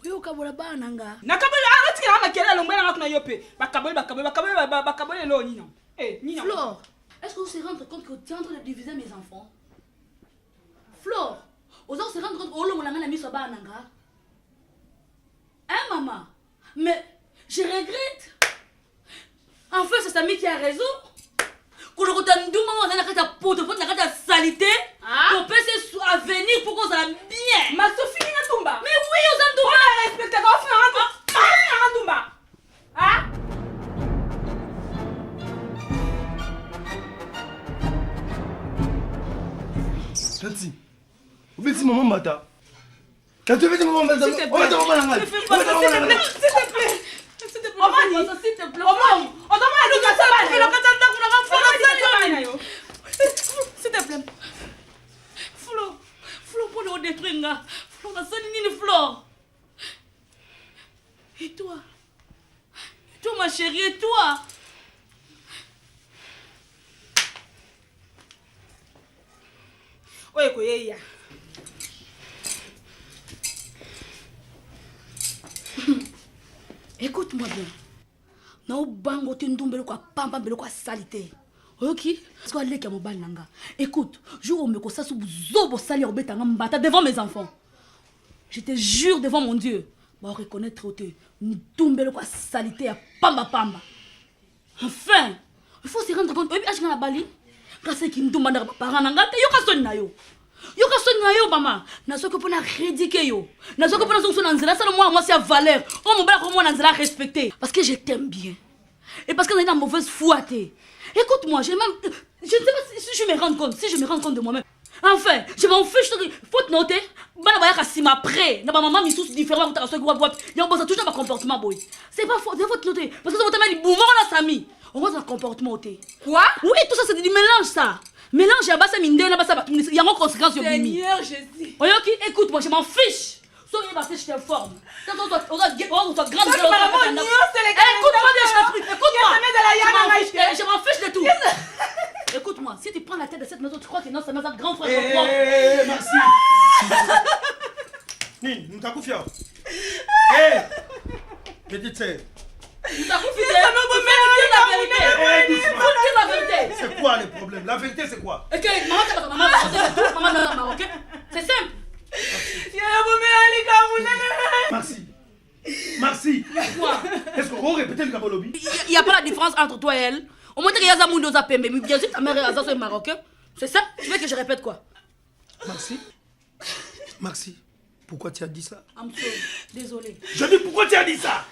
oyo okabola bana na nga. Nakaboli atikela nga makelele alongwe nanga kuna yo mpe bakaboli bakaboli bakaboli bakaboli eloo nini yango Eh, nini yango Flore, est-ce que vous se rendre compte que tu es en train de diviser mes enfants Flore, oza se rendre compte olongola nga na miso ya bana na nga Hein maman Mais je regrette. Enfin, c'est Samy qui a raison. kolokota ndumba moko azali na kati ya potopoto na kati ya salite kopesa ye avenir mpo kozala bien masofini nga ndumba mais oui oza ndumba respectaka ofinanga ndumba ah Tati, obeti mama mbata. Tati obeti mama mbata. S'il te plaît. Obeti mama na ngai. Ne fais pas Obeti ça, mama s'il na te ngai. plaît. S'il te plaît. S'il te plaît. Omani, s'il te plaît. Omani, ozomona likasa bana yo. Omoni likasa bana yo. S'il te plaît. Flo, Flo, mpona odétruire nga. Flore nasali nini Flore? Et toi? Et toi ma chérie, et toi? Oyo ekoyeya. Écoute-moi bien. Naobango te ndumba eloko ya pamba mpe eloko ya sali te. Oyoki? Soki aleki ya mobali na nga. Écoute, jour omeko osala buzoba osali ya kobeta nga mbata devant mes enfants. Je te jure devant mon Dieu, ba reconnaître yo te. Ndumba eloko ya salite ya pamba pamba. Enfin, il faut se rendre compte. Oyebi âge nga na bali? Kasi kindumba ndaka ba parents na nga te. Yoka soni na yo. Yoka soni na yo mama. Nazoki mpo na rééduquer yo. Nazoki mpo nazongisa na nzela sala mwana mwasi ya valeur. Oyo mobali akomona na nzela respecter. Parce que je t'aime bien. Et parce que nazali na mauvaise foi te. Écoute-moi, je, même, je ne sais pas si, si je me rends compte, si je me rends compte de moi-même. Enfin, je m'en fiche soki faute na yo te. Bana bayaka nsima après na bamama misusu différent bakutaka soki wapi wapi. Yango boza toujours na bacomportement boye. C'est pas faute, c'est faute na yo te. Parce que soki otama libumu moko na Sami, okozala comportement te. Quoi? Oui, tout ça c'est du mélange ça. Mélange ya basi ya mindele na basi ya bato minisi yango conséquence yo bimi. Seigneur Jésus. Oyoki, écoute-moi, je m'en fiche. Soki oyeba te, je t'informe. Tango ozwa ozwa ozwa grande Soki makambo nyonso eleka na Écoute-moi bien, je t'explique. Écoute-moi. Nyonso ezala ya Je na m'en ngai fiche, te. je m'en fiche de tout. Écoute-moi, si tu prends la tête de cette maison, tu crois que non, c'est un grand frère. Eh, propre. eh, eh, merci. Nini, moto akufi awa? Eh, petite sœur. Moto akufi te. Il faut dire la vérité. Eh, Il faut dire la vérité. C'est quoi le problème? La vérité, c'est quoi? Et que maman, t'as pas maman, maman, maman, maman, marocain. C'est simple. Merci. Merci. Quoi? Est-ce qu'on répète le kabolobi? Il n'y a pas la différence entre toi et elle. Au moins, tu as Mundo Pembe. Mais bien sûr, ta mère est marocain. C'est ça? Tu veux que je répète quoi? Merci. Merci. Pourquoi tu as dit ça? I'm sorry. Désolé. Je dis pourquoi tu as dit ça?